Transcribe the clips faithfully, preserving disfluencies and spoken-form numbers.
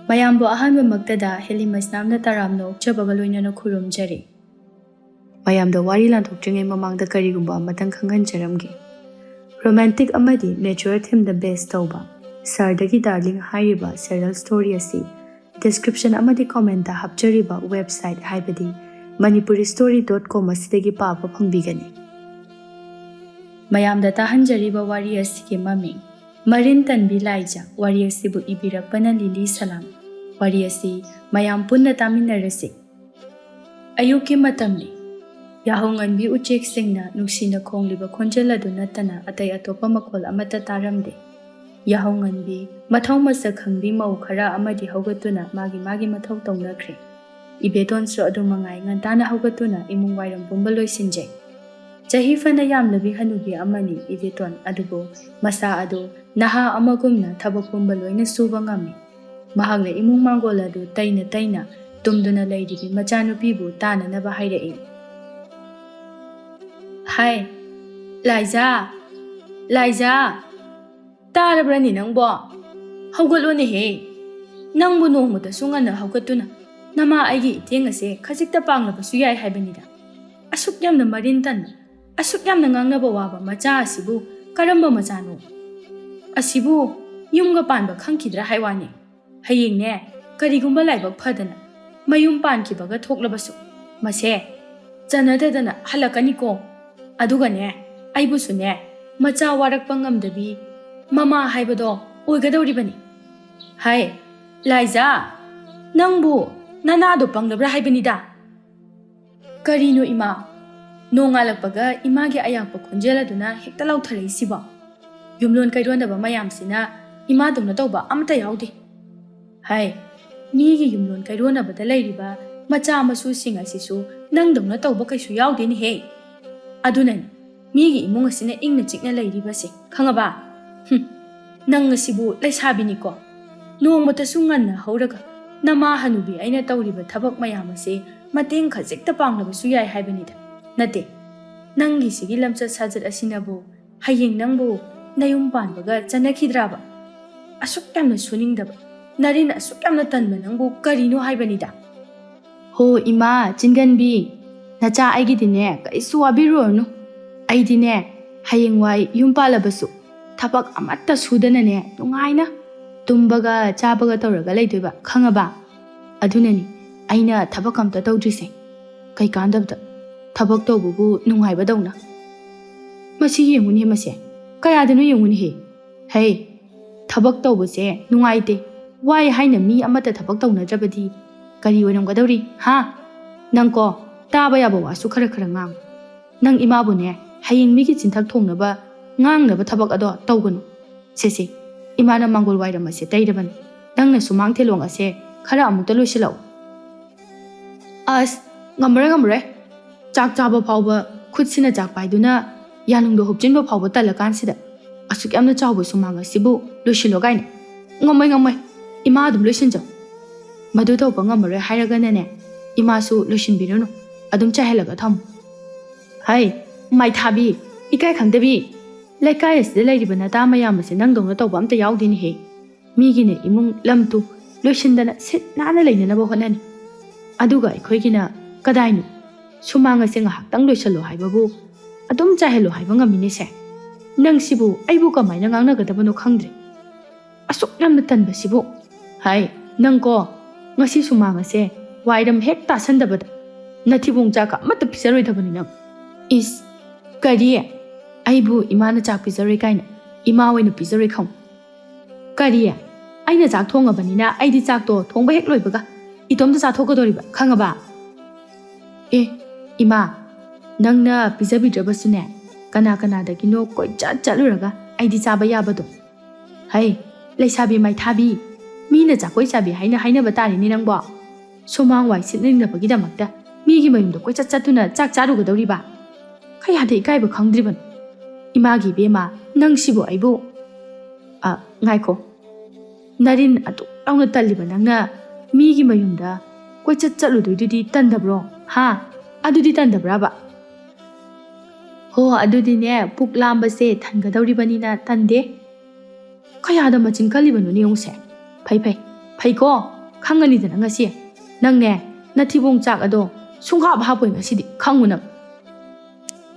ꯃꯌꯥꯝꯕꯨ ꯑꯍꯥꯟꯕꯃꯛꯇꯗ ꯍꯦꯂꯤꯃꯁꯅꯥꯝꯅ ꯇꯔꯥꯝꯅ ꯑꯣꯛꯆꯕꯒ ꯂꯣꯏꯅꯅ ꯈꯨꯔꯨꯝꯖꯔꯤ꯫ ꯃꯌꯥꯝꯗ ꯋꯥꯔꯤ ꯂꯥꯟꯊꯣꯛꯇ꯭ꯔꯤꯉꯩ ꯃꯃꯥꯡꯗ ꯀꯔꯤꯒꯨꯝꯕ ꯑꯃꯇꯪ ꯈꯪꯍꯟꯖꯔꯝꯒꯦ꯫ ꯔꯣꯃꯥꯟꯇꯤꯛ ꯑꯃꯗꯤ ꯅꯦꯆꯔꯦꯜ ꯊꯤꯝꯗ ꯕꯦꯁ ꯇꯧꯕ ꯁꯔꯗꯒꯤ ꯗꯥꯔꯂꯤꯡ ꯍꯥꯏꯔꯤꯕ ꯁꯦꯔꯦꯜ ꯁ꯭ꯇꯣꯔꯤ ꯑꯁꯤ ꯗꯤꯁꯀ꯭ꯔꯤꯞꯁꯟ ꯑꯃꯗꯤ ꯀꯣꯃꯦꯟꯇ ꯍꯥꯞꯆꯔꯤꯕ ꯋꯦꯕꯁꯥꯏꯠ ꯍꯥꯏꯕꯗꯤ ꯃꯅꯤꯄꯨꯔꯤ ꯁ꯭ꯇꯣꯔꯤ ꯗꯣꯠ ꯀꯣꯝ ꯑꯁꯤꯗꯒꯤ ꯄꯥꯕ ꯐꯪꯕꯤꯒꯅꯤ꯫ ꯃꯌꯥꯝꯗ ꯇꯥꯍꯟꯖꯔꯤꯕ ꯋꯥꯔꯤ ꯑꯁꯤꯒꯤ ꯃꯃꯤꯡ ꯃꯔꯤꯟ ꯇꯟꯕꯤ ꯂꯥꯏꯖꯥ꯫ ꯋꯥꯔꯤ ꯑꯁꯤꯕꯨ ꯏꯕꯤꯔꯛꯄꯅ ꯂꯤꯂꯤ ꯁꯂꯥꯝ꯫ ꯋꯥꯔꯤ ꯑꯁꯤ ꯃꯌꯥꯝ ꯄꯨꯟꯅ ꯇꯥꯃꯤꯟꯅꯔꯁꯤ꯫ ꯑꯌꯨꯛꯀꯤ ꯃꯇꯝꯅꯤ꯫ ꯌꯥꯍꯧ ꯉꯟꯕꯤ ꯎꯆꯦꯛꯁꯤꯡꯅ ꯅꯨꯡꯁꯤꯅ ꯈꯣꯡꯂꯤꯕ ꯈꯣꯟꯖꯦꯜ ꯑꯗꯨ ꯅꯠꯇꯅ ꯑꯇꯩ ꯑꯇꯣꯞꯄ ꯃꯈꯣꯜ ꯑꯃꯠꯇ ꯇꯥꯔꯝꯗꯦ꯫ ꯌꯥꯍꯧ ꯉꯟꯕꯤ, ꯃꯊꯧ ꯃꯁꯛ ꯈꯪꯕꯤ ꯃꯧ ꯈꯔ ꯑꯃꯗꯤ ꯍꯧꯒꯠꯇꯨꯅ ꯃꯥꯒꯤ ꯃꯥꯒꯤ ꯃꯊꯧ ꯇꯧꯅꯈ꯭ꯔꯦ꯫ ꯏꯕꯦꯇꯣꯟꯁꯨ ꯑꯗꯨ ꯃꯉꯥꯏ ꯉꯟꯇꯥꯅ ꯍꯧꯒꯠꯇꯨꯅ ꯏꯃꯨꯡ ꯋꯥꯏꯔꯝ ꯄꯨꯝꯕ ꯂꯣꯏꯁꯤꯟꯖꯩ꯫ ꯆꯍꯤ ꯐꯅ ꯌꯥꯝꯂꯕꯤ ꯍꯅꯨꯕꯤ ꯑꯃꯅꯤ ꯏꯕꯦꯇꯣꯟ, ꯑꯗꯨꯕꯨ ꯃꯁꯥ ꯑꯗꯨ ꯅꯍꯥ ꯑꯃꯒꯨꯝꯅ ꯊꯕꯛ ꯄꯨꯝꯕ ꯂꯣꯏꯅ ꯁꯨꯕ ꯉꯝꯃꯤ꯫ ꯃꯍꯥꯛꯅ ꯏꯃꯨꯡ ꯃꯥꯡꯒꯣꯜ ꯑꯗꯨ ꯇꯩꯅ ꯇꯩꯅ ꯇꯨꯝꯗꯨꯅ ꯂꯩꯔꯤꯕꯤ ꯃꯆꯥꯅꯨꯄꯤꯕꯨ ꯇꯥꯅꯅꯕ ꯍꯥꯏꯔꯛꯏ꯫ "ꯍꯥꯏ, ꯂꯥꯏꯖꯥ! ꯂꯥꯏꯖꯥ! ꯇꯥꯔꯕ꯭ꯔꯅꯦ ꯅꯪꯕꯣ? ꯍꯧꯒꯠꯂꯣꯅꯦꯍꯦ! ꯅꯪꯕꯨ ꯅꯣꯡꯃꯇꯁꯨ ꯉꯟꯅ ꯍꯧꯒꯠꯇꯨꯅ ꯅꯃꯥ ꯑꯩꯒꯤ ꯏꯇꯦꯡ ꯑꯁꯦ ꯈꯖꯤꯛꯇ ꯄꯥꯡꯂꯕꯁꯨ ꯌꯥꯏ ꯍꯥꯏꯕꯅꯤꯗ꯫ ꯑꯁꯨꯛ ꯌꯥꯝꯅ ꯃꯔꯤꯟ ꯇꯟꯕ, ꯑꯁꯨꯛ ꯌꯥꯝꯅ ꯉꯥꯡꯅꯕ ꯋꯥꯕ ꯃꯆꯥ ꯑꯁꯤꯕꯨ ꯀꯔꯝꯕ ꯃꯆꯥꯅꯣ? ꯑꯁꯤꯕꯨ ꯌꯨꯝꯒ ꯄꯥꯟꯕ ꯈꯪꯈꯤꯗ꯭ꯔꯥ ꯍꯥꯏ ꯋꯥꯅꯤ꯫ ꯍꯌꯦꯡꯅꯦ, ꯀꯔꯤꯒꯨꯝꯕ ꯂꯥꯏꯕꯛ ꯐꯗꯅ ꯃꯌꯨꯝ ꯄꯥꯟꯈꯤꯕꯒ ꯊꯣꯛꯂꯕꯁꯨ ꯃꯁꯦ ꯆꯟꯅꯗꯗꯅ ꯍꯜꯂꯛꯀꯅꯤꯀꯣ꯫ ꯑꯗꯨꯒꯅꯦ, ꯑꯩꯕꯨꯁꯨꯅꯦ, ꯃꯆꯥ ꯋꯥꯔꯛꯄ ꯉꯝꯗꯕꯤ ꯃꯃꯥ ꯍꯥꯏꯕꯗꯣ ꯑꯣꯏꯒꯗꯧꯔꯤꯕꯅꯤ꯫ ꯍꯥꯏ, ꯂꯥꯏꯖꯥ, ꯅꯪꯕꯨ ꯅꯅꯥꯗꯣ ꯄꯪꯂꯕ꯭ꯔꯥ ꯍꯥꯏꯕꯅꯤꯗ?" "ꯀꯔꯤꯅꯣ ꯏꯃꯥ? ꯅꯣꯡꯉꯥꯜꯂꯛꯄꯒ ꯏꯃꯥꯒꯤ ꯑꯌꯥꯛꯄ ꯈꯣꯟꯖꯦꯜ ꯑꯗꯨꯅ ꯍꯦꯛꯇ ꯂꯥꯎꯊꯔꯛꯏꯁꯤꯕꯣ? ꯌꯨꯝꯂꯣꯟ ꯀꯩꯔꯣꯟꯗꯕ ꯃꯌꯥꯝꯁꯤꯅ ꯏꯃꯥꯗꯧꯅ ꯇꯧꯕ ꯑꯃꯠꯇ ꯌꯥꯎꯗꯦ꯫ ꯍꯥꯏ, ꯃꯤꯒꯤ ꯌꯨꯝꯂꯣꯟ ꯀꯩꯔꯣꯟꯅꯕꯗ ꯂꯩꯔꯤꯕ ꯃꯆꯥ ꯃꯁꯨꯁꯤꯡ ꯑꯁꯤꯁꯨ ꯅꯪꯗꯧꯅ ꯇꯧꯕ ꯀꯩꯁꯨ ꯌꯥꯎꯗꯦꯅꯦꯍꯦ꯫ ꯑꯗꯨꯅꯅꯤ ꯃꯤꯒꯤ ꯏꯃꯨꯡ ꯑꯁꯤꯅ ꯏꯪꯅ ꯆꯤꯛꯅ ꯂꯩꯔꯤꯕꯁꯦ, ꯈꯪꯉꯕ? ꯍꯨꯝ, ꯅꯪ ꯑꯁꯤꯕꯨ ꯂꯩꯁꯥꯕꯤꯅꯤꯀꯣ꯫ ꯅꯣꯡꯃꯇꯁꯨ ꯉꯟꯅ ꯍꯧꯔꯒ ꯅꯃꯥ ꯍꯅꯨꯕꯤ ꯑꯩꯅ ꯇꯧꯔꯤꯕ ꯊꯕꯛ ꯃꯌꯥꯝ ꯑꯁꯦ ꯃꯇꯦꯡ ꯈꯖꯤꯛꯇ ꯄꯥꯡꯂꯕꯁꯨ ꯌꯥꯏ ꯍꯥꯏꯕꯅꯤꯗ꯫ ꯅꯠꯇꯦ, ꯅꯪꯒꯤ ꯁꯤꯒꯤ ꯂꯝꯆꯠ ꯁꯥꯖꯠ ꯑꯁꯤꯅꯕꯨ ꯍꯌꯦꯡ ꯅꯪꯕꯨ ꯅꯌꯨꯝ ꯄꯥꯟꯕꯒ ꯆꯟꯅꯈꯤꯗ꯭ꯔꯕ? ꯑꯁꯨꯛ ꯌꯥꯝꯅ ꯁꯨꯅꯤꯡꯗꯕ, ꯅꯔꯤꯟ, ꯑꯁꯨꯛ ꯌꯥꯝꯅ ꯇꯟꯕ ꯅꯪꯕꯨ ꯀꯔꯤꯅꯣ ꯍꯥꯏꯕꯅꯤꯗ꯫ ꯍꯣ ꯏꯃꯥ ꯆꯤꯡꯒꯟꯕꯤ, ꯅꯆꯥ ꯑꯩꯒꯤꯗꯤꯅꯦ ꯀꯔꯤꯁꯨ ꯋꯥꯕꯤꯔꯨꯔꯅꯨ꯫ ꯑꯩꯗꯤꯅꯦ ꯍꯌꯦꯡꯋꯥꯏ ꯌꯨꯝ ꯄꯥꯜꯂꯕꯁꯨ ꯊꯕꯛ ꯑꯃꯠꯇ ꯁꯨꯗꯅꯅꯦ ꯅꯨꯡꯉꯥꯏꯅ ꯇꯨꯝꯕꯒ ꯆꯥꯕꯒ ꯇꯧꯔꯒ ꯂꯩꯗꯣꯏꯕ, ꯈꯪꯉꯕ? ꯑꯗꯨꯅꯅꯤ ꯑꯩꯅ ꯊꯕꯛ ꯑꯝꯇ ꯇꯧꯗ꯭ꯔꯤꯁꯦ꯫ ꯀꯩ ꯀꯥꯟꯗꯕꯗ ꯊꯕꯛ ꯇꯧꯕꯕꯨ ꯅꯨꯡꯉꯥꯏꯕꯗꯧꯅ꯫ ꯃꯁꯤ ꯌꯦꯡꯉꯨꯅꯦ ꯃꯁꯦ, ꯀꯌꯥꯗꯅꯣ ꯌꯦꯡꯉꯨꯅꯦꯍꯦ꯫ ꯍꯦ, ꯊꯕꯛ ꯇꯧꯕꯁꯦ ꯅꯨꯡꯉꯥꯏꯇꯦ, ꯋꯥꯏ ꯍꯥꯏꯅ ꯃꯤ ꯑꯃꯠꯇ ꯊꯕꯛ ꯇꯧꯅꯗ꯭ꯔꯕꯗꯤ ꯀꯔꯤ ꯑꯣꯏꯔꯝꯒꯗꯧꯔꯤ? ꯍꯥ? ꯅꯪꯀꯣ, ꯇꯥꯕ ꯌꯥꯕ ꯋꯥꯁꯨ ꯈꯔ ꯈꯔ ꯉꯥꯡꯉꯨ꯫ ꯅꯪ ꯏꯃꯥꯕꯨꯅꯦ ꯍꯌꯦꯡ ꯃꯤꯒꯤ ꯆꯤꯟꯊꯛ ꯊꯣꯡꯅꯕ ꯉꯥꯡꯅꯕ ꯊꯕꯛ ꯑꯗꯣ ꯇꯧꯒꯅꯨ꯫ ꯁꯦ ꯁꯦ, ꯏꯃꯥꯅ ꯃꯥꯡꯒꯣꯜ ꯋꯥꯏꯔꯝ ꯑꯁꯦ ꯇꯩꯔꯕꯅꯤ, ꯅꯪꯅ ꯁꯨꯃꯥꯡ ꯊꯦꯂꯣꯡ ꯑꯁꯦ ꯈꯔ ꯑꯃꯨꯛꯇ ꯂꯣꯏꯁꯤꯜꯂꯛꯎ꯫ ꯑꯁ, ꯉꯝꯃꯔꯣꯏ, ꯉꯝꯃꯔꯣꯏ꯫ ꯆꯥꯛ ꯆꯥꯕ ꯐꯥꯎꯕ ꯈꯨꯠꯁꯤꯅ ꯆꯥꯛ ꯄꯥꯏꯗꯨꯅ ꯌꯥꯅꯨꯡꯗ ꯍꯨꯞꯆꯤꯟꯕ ꯐꯥꯎꯕ ꯇꯜꯂꯀꯥꯟꯁꯤꯗ ꯑꯁꯨꯛ ꯌꯥꯝꯅ ꯆꯥꯎꯕ ꯁꯨꯃꯥꯡ ꯑꯁꯤꯕꯨ ꯂꯣꯏꯁꯤꯜꯂꯣ ꯀꯥꯏꯅ꯫ ꯉꯝꯃꯣꯏ, ꯉꯝꯃꯣꯏ꯫ ꯏꯃꯥ ꯑꯗꯨꯝ ꯂꯣꯏꯁꯤꯟꯖꯧ꯫ ꯃꯗꯨ ꯇꯧꯕ ꯉꯝꯃꯔꯣꯏ ꯍꯥꯏꯔꯒꯅꯅꯦ, ꯏꯃꯥꯁꯨ ꯂꯣꯏꯁꯤꯟꯕꯤꯔꯨꯅꯨ꯫ ꯑꯗꯨꯝ ꯆꯥꯏꯍꯜꯂꯒ ꯊꯝꯃꯨ꯫ ꯍꯩ, ꯃꯥꯏꯊꯥꯕꯤ, ꯏꯀꯥꯏ ꯈꯪꯗꯕꯤ꯫ ꯂꯩꯀꯥꯏ ꯑꯁꯤꯗ ꯂꯩꯔꯤꯕ ꯅꯇꯥ ꯃꯌꯥꯝ ꯑꯁꯦ ꯅꯪꯗꯧꯅ ꯇꯧꯕ ꯑꯝꯇ ꯌꯥꯎꯗꯦꯅꯦꯍꯦ꯫ ꯃꯤꯒꯤꯅ ꯏꯃꯨꯡ ꯂꯝ ꯇꯨ ꯂꯣꯏꯁꯤꯟꯗꯅ ꯁꯤꯠ ꯅꯥꯟꯅ ꯂꯩꯅꯅꯕ ꯍꯣꯠꯅꯅꯤ꯫ ꯑꯗꯨꯒ ꯑꯩꯈꯣꯏꯒꯤꯅ ꯀꯗꯥꯏꯅꯣ? ꯁꯨꯃꯥꯡ ꯑꯁꯦ ꯉꯥꯏꯍꯥꯛꯇꯪ ꯂꯣꯏꯁꯜꯂꯣ ꯍꯥꯏꯕꯕꯨ ꯑꯗꯨꯝ ꯆꯥꯏꯍꯜꯂꯣ ꯍꯥꯏꯕ ꯉꯝꯃꯤꯅꯦꯁꯦ꯫ ꯅꯪꯁꯤꯕꯨ ꯑꯩꯕꯨ ꯀꯃꯥꯏꯅ ꯉꯥꯡꯅꯒꯗꯕꯅꯣ ꯈꯪꯗ꯭ꯔꯦ꯫ ꯑꯁꯨꯛ ꯌꯥꯝꯅ ꯇꯟꯕꯁꯤꯕꯨ꯫ ꯍꯥꯏ, ꯅꯪꯀꯣ, ꯉꯁꯤ ꯁꯨꯃꯥꯡ ꯑꯁꯦ ꯋꯥꯏꯔꯝ ꯍꯦꯛ ꯇꯥꯁꯟꯗꯕꯗ ꯅꯊꯤꯕꯣꯡ ꯆꯥꯛꯀ ꯑꯃꯠꯇ ꯄꯤꯖꯔꯣꯏꯗꯕꯅꯤ ꯅꯪ꯫ ꯏꯁ, ꯀꯔꯤ? ꯑꯩꯕꯨ ꯏꯃꯥꯅ ꯆꯥꯛ ꯄꯤꯖꯔꯣꯏ ꯀꯥꯏꯅ? ꯏꯃꯥ ꯑꯣꯏꯅ ꯄꯤꯖꯔꯣꯏ ꯈꯪꯉꯨ꯫ ꯀꯔꯤ? ꯑꯩꯅ ꯆꯥꯛ ꯊꯣꯡꯉꯕꯅꯤꯅ ꯑꯩꯗꯤ ꯆꯥꯛꯇꯣ ꯊꯣꯡꯕ ꯍꯦꯛ ꯂꯣꯏꯕꯒ ꯏꯇꯣꯝꯇ ꯆꯥꯊꯣꯛꯀꯗꯧꯔꯤꯕ, ꯈꯪꯉꯕ? ꯑꯦ, ꯏꯃꯥ, ꯅꯪꯅ ꯄꯤꯖꯕꯤꯗ꯭ꯔꯕꯁꯨꯅꯦ, ꯀꯅꯥ ꯀꯅꯥꯗꯒꯤꯅꯣ ꯀꯣꯏꯆꯠ ꯆꯠꯂꯨꯔꯒ ꯑꯩꯗꯤ ꯆꯥꯕ ꯌꯥꯕꯗꯣ꯫ ꯍꯩ, ꯂꯩꯁꯥꯕꯤ ꯃꯥꯏꯊꯥꯕꯤ, ꯃꯤꯅ ꯆꯥꯛꯀꯣꯏ ꯆꯥꯕꯤ ꯍꯥꯏꯅ ꯍꯥꯏꯅꯕ ꯇꯥꯔꯦꯅꯦ ꯅꯪꯕꯣ꯫ ꯁꯨꯃꯥꯡ ꯋꯥꯏ ꯁꯤꯠꯅꯤꯡꯅꯕꯒꯤꯗꯃꯛꯇ ꯃꯤꯒꯤ ꯃꯌꯨꯝꯗ ꯀꯣꯏꯆꯠ ꯆꯠꯇꯨꯅ ꯆꯥꯛ ꯆꯥꯔꯨꯒꯗꯧꯔꯤꯕ? ꯀꯌꯥꯗ ꯏꯀꯥꯏꯕ ꯈꯪꯗ꯭ꯔꯤꯕꯅꯣ꯫ ꯏꯃꯥꯒꯤ ꯏꯕꯦꯝꯃ, ꯅꯪꯁꯤꯕꯨ ꯑꯩꯕꯨ꯫ ꯑ, ꯉꯥꯏꯈꯣ꯫ ꯅꯔꯤꯟ ꯑꯗꯨꯛ ꯌꯥꯎꯅ ꯇꯜꯂꯤꯕ ꯅꯪꯅ ꯃꯤꯒꯤ ꯃꯌꯨꯝꯗ ꯀꯣꯏꯆꯠ ꯆꯠꯂꯨꯗꯣꯏꯗꯨꯗꯤ ꯇꯟꯗꯕ꯭ꯔꯣ? ꯍꯥ? ꯑꯗꯨꯗꯤ ꯇꯟꯗꯕ꯭ꯔꯕ? ꯍꯣ, ꯑꯗꯨꯗꯤꯅꯦ, ꯄꯨꯛ ꯂꯥꯝꯕꯁꯦ ꯊꯟꯒꯗꯧꯔꯤꯕꯅꯤꯅ ꯇꯟꯗꯦ꯫ ꯀꯌꯥꯗ ꯃꯆꯤꯟ ꯀꯜꯂꯤꯕꯅꯣꯅꯦ ꯌꯦꯡꯉꯨꯁꯦ꯫ ꯐꯩ ꯐꯩ, ꯐꯩꯀꯣ, ꯈꯪꯉꯅꯤꯗꯅ ꯉꯁꯤ꯫ ꯅꯪꯅꯦ, ꯅꯊꯤꯕꯣꯡ ꯆꯥꯛ ꯑꯗꯣ ꯁꯨꯡꯍꯥꯞ ꯍꯥꯞꯄꯣꯏ ꯉꯁꯤꯗꯤ, ꯈꯪꯉꯨ ꯅꯪ꯫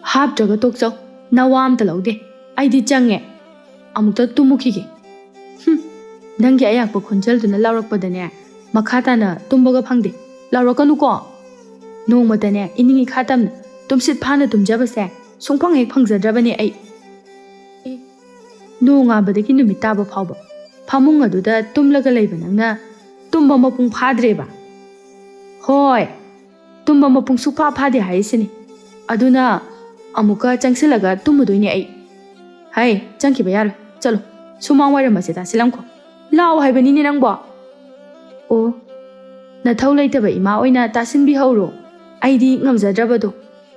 ꯍꯥꯞꯇ꯭ꯔꯒ ꯇꯣꯛꯆꯧ, ꯅꯋꯥ ꯑꯝꯇ ꯂꯧꯗꯦ꯫ ꯑꯩꯗꯤ ꯆꯪꯉꯦ, ꯑꯃꯨꯛꯇ ꯇꯨꯝꯃꯨꯈꯤꯒꯦ꯫ ꯍꯨꯝ, ꯅꯪꯒꯤ ꯑꯌꯥꯛꯄ ꯈꯣꯟꯖꯦꯜꯗꯨꯅ ꯂꯥꯎꯔꯛꯄꯗꯅꯦ, ꯃꯈꯥ ꯇꯥꯅ ꯇꯨꯝꯕꯒ ꯐꯪꯗꯦ꯫ ꯂꯥꯎꯔꯛꯀꯅꯨꯀꯣ꯫ ꯅꯣꯡꯃꯇꯅꯦ ꯏꯅꯤꯡ ꯏꯈꯥ ꯇꯝꯅ ꯇꯨꯝꯁꯤꯠ ꯐꯥꯅ ꯇꯨꯝꯖꯕꯁꯦ ꯁꯨꯡꯐꯪ ꯍꯦꯛ ꯐꯪꯖꯗ꯭ꯔꯕꯅꯦ ꯑꯩ꯫ ꯑꯦ, ꯅꯣꯡꯉꯥꯟꯕꯗꯒꯤ ꯅꯨꯃꯤꯠ ꯇꯥꯕ ꯐꯥꯎꯕ ꯐꯃꯨꯡ ꯑꯗꯨꯗ ꯇꯨꯝꯂꯒ ꯂꯩꯕ ꯅꯪꯅ ꯇꯨꯝꯕ ꯃꯄꯨꯡ ꯐꯥꯗ꯭ꯔꯦꯕ? ꯍꯣꯏ, ꯇꯨꯝꯕ ꯃꯄꯨꯡ ꯁꯨꯛꯐꯥ ꯐꯥꯗꯦ ꯍꯥꯏꯔꯤꯁꯤꯅꯤ꯫ ꯑꯗꯨꯅ ꯑꯃꯨꯛꯀ ꯆꯪꯁꯤꯜꯂꯒ ꯇꯨꯝꯃꯨꯗꯣꯏꯅꯦ ꯑꯩ꯫ ꯍꯩ, ꯆꯪꯈꯤꯕ ꯌꯥꯔꯣꯏ꯫ ꯆꯠꯂꯣ, ꯁꯨꯃꯥꯡ ꯋꯥꯏꯔꯝ ꯑꯁꯦ ꯇꯥꯁꯤꯜꯂꯝꯈꯣ꯫ ꯂꯥꯛꯑꯣ ꯍꯥꯏꯕꯅꯤꯅꯦ ꯅꯪꯕꯣ꯫ ꯑꯣ, ꯅꯊꯧ ꯂꯩꯇꯕ ꯏꯃꯥ ꯑꯣꯏꯅ ꯇꯥꯁꯤꯟꯕꯤꯍꯧꯔꯣ꯫ ꯑꯩꯗꯤ ꯉꯝꯖꯗ꯭ꯔꯕꯗꯣ꯫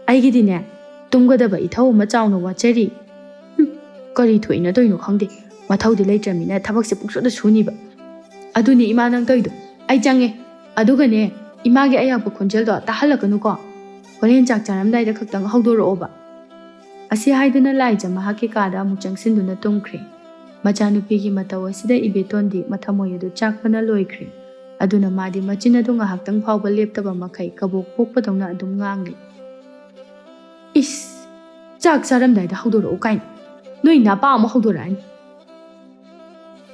ꯑꯩꯒꯤꯗꯤꯅꯦ, ꯇꯨꯝꯒꯗꯕ ꯏꯊꯧ ꯑꯃ ꯆꯥꯎꯅ ꯋꯥꯠꯆꯔꯤ꯫ ꯍꯨꯝ, ꯀꯔꯤ ꯊꯣꯛꯏꯅꯣ ꯇꯧꯔꯤꯅꯣ ꯈꯪꯗꯦ꯫ ꯃꯊꯧꯗꯤ ꯂꯩꯇ꯭ꯔꯃꯤꯅ ꯊꯕꯛꯁꯦ ꯄꯨꯡꯁꯨꯗ ꯁꯨꯅꯤꯕ꯫ ꯑꯗꯨꯅꯤ ꯏꯃꯥ ꯅꯪ ꯇꯧꯔꯤꯗꯣ꯫ ꯑꯩ ꯆꯪꯉꯦ꯫ ꯑꯗꯨꯒꯅꯦ, ꯏꯃꯥꯒꯤ ꯑꯌꯥꯛꯄ ꯈꯣꯟꯖꯦꯜꯗꯣ ꯇꯥꯍꯜꯂꯛꯀꯅꯨꯀꯣ꯫ ꯍꯣꯔꯦꯟ ꯆꯥꯛ ꯆꯥꯔꯝꯗꯥꯏꯗ ꯈꯛꯇꯪ ꯍꯧꯗꯣꯔꯛꯑꯣꯕ꯫ ꯑꯁꯤ ꯍꯥꯏꯗꯨꯅ ꯂꯥꯏꯖ ꯃꯍꯥꯛꯀꯤ ꯀꯥꯗ ꯑꯃꯨꯛ ꯆꯪꯁꯤꯟꯗꯨꯅ ꯇꯨꯝꯈ꯭ꯔꯦ꯫ ꯃꯆꯥꯅꯨꯄꯤꯒꯤ ꯃꯇꯧ ꯑꯁꯤꯗ ꯏꯕꯦꯇꯣꯟꯗꯤ ꯃꯊꯃꯣꯏ ꯑꯗꯨ ꯆꯥꯛꯄꯅ ꯂꯣꯏꯈ꯭ꯔꯦ꯫ ꯑꯗꯨꯅ ꯃꯥꯗꯤ ꯃꯆꯤꯟ ꯑꯗꯨ ꯉꯥꯏꯍꯥꯛꯇꯪ ꯐꯥꯎꯕ ꯂꯦꯞꯇꯕ ꯃꯈꯩ ꯀꯕꯣꯛ ꯄꯣꯛꯄꯗꯧꯅ ꯑꯗꯨꯝ ꯉꯥꯡꯂꯤ꯫ ꯏꯁ! ꯆꯥꯛ ꯆꯥꯔꯝꯗꯥꯏꯗ ꯍꯧꯗꯣꯔꯛꯎ ꯀꯥꯏꯅ꯫ ꯅꯣꯏ ꯅꯄꯥ ꯑꯃ ꯍꯧꯗꯣꯔꯛꯑꯅꯤ꯫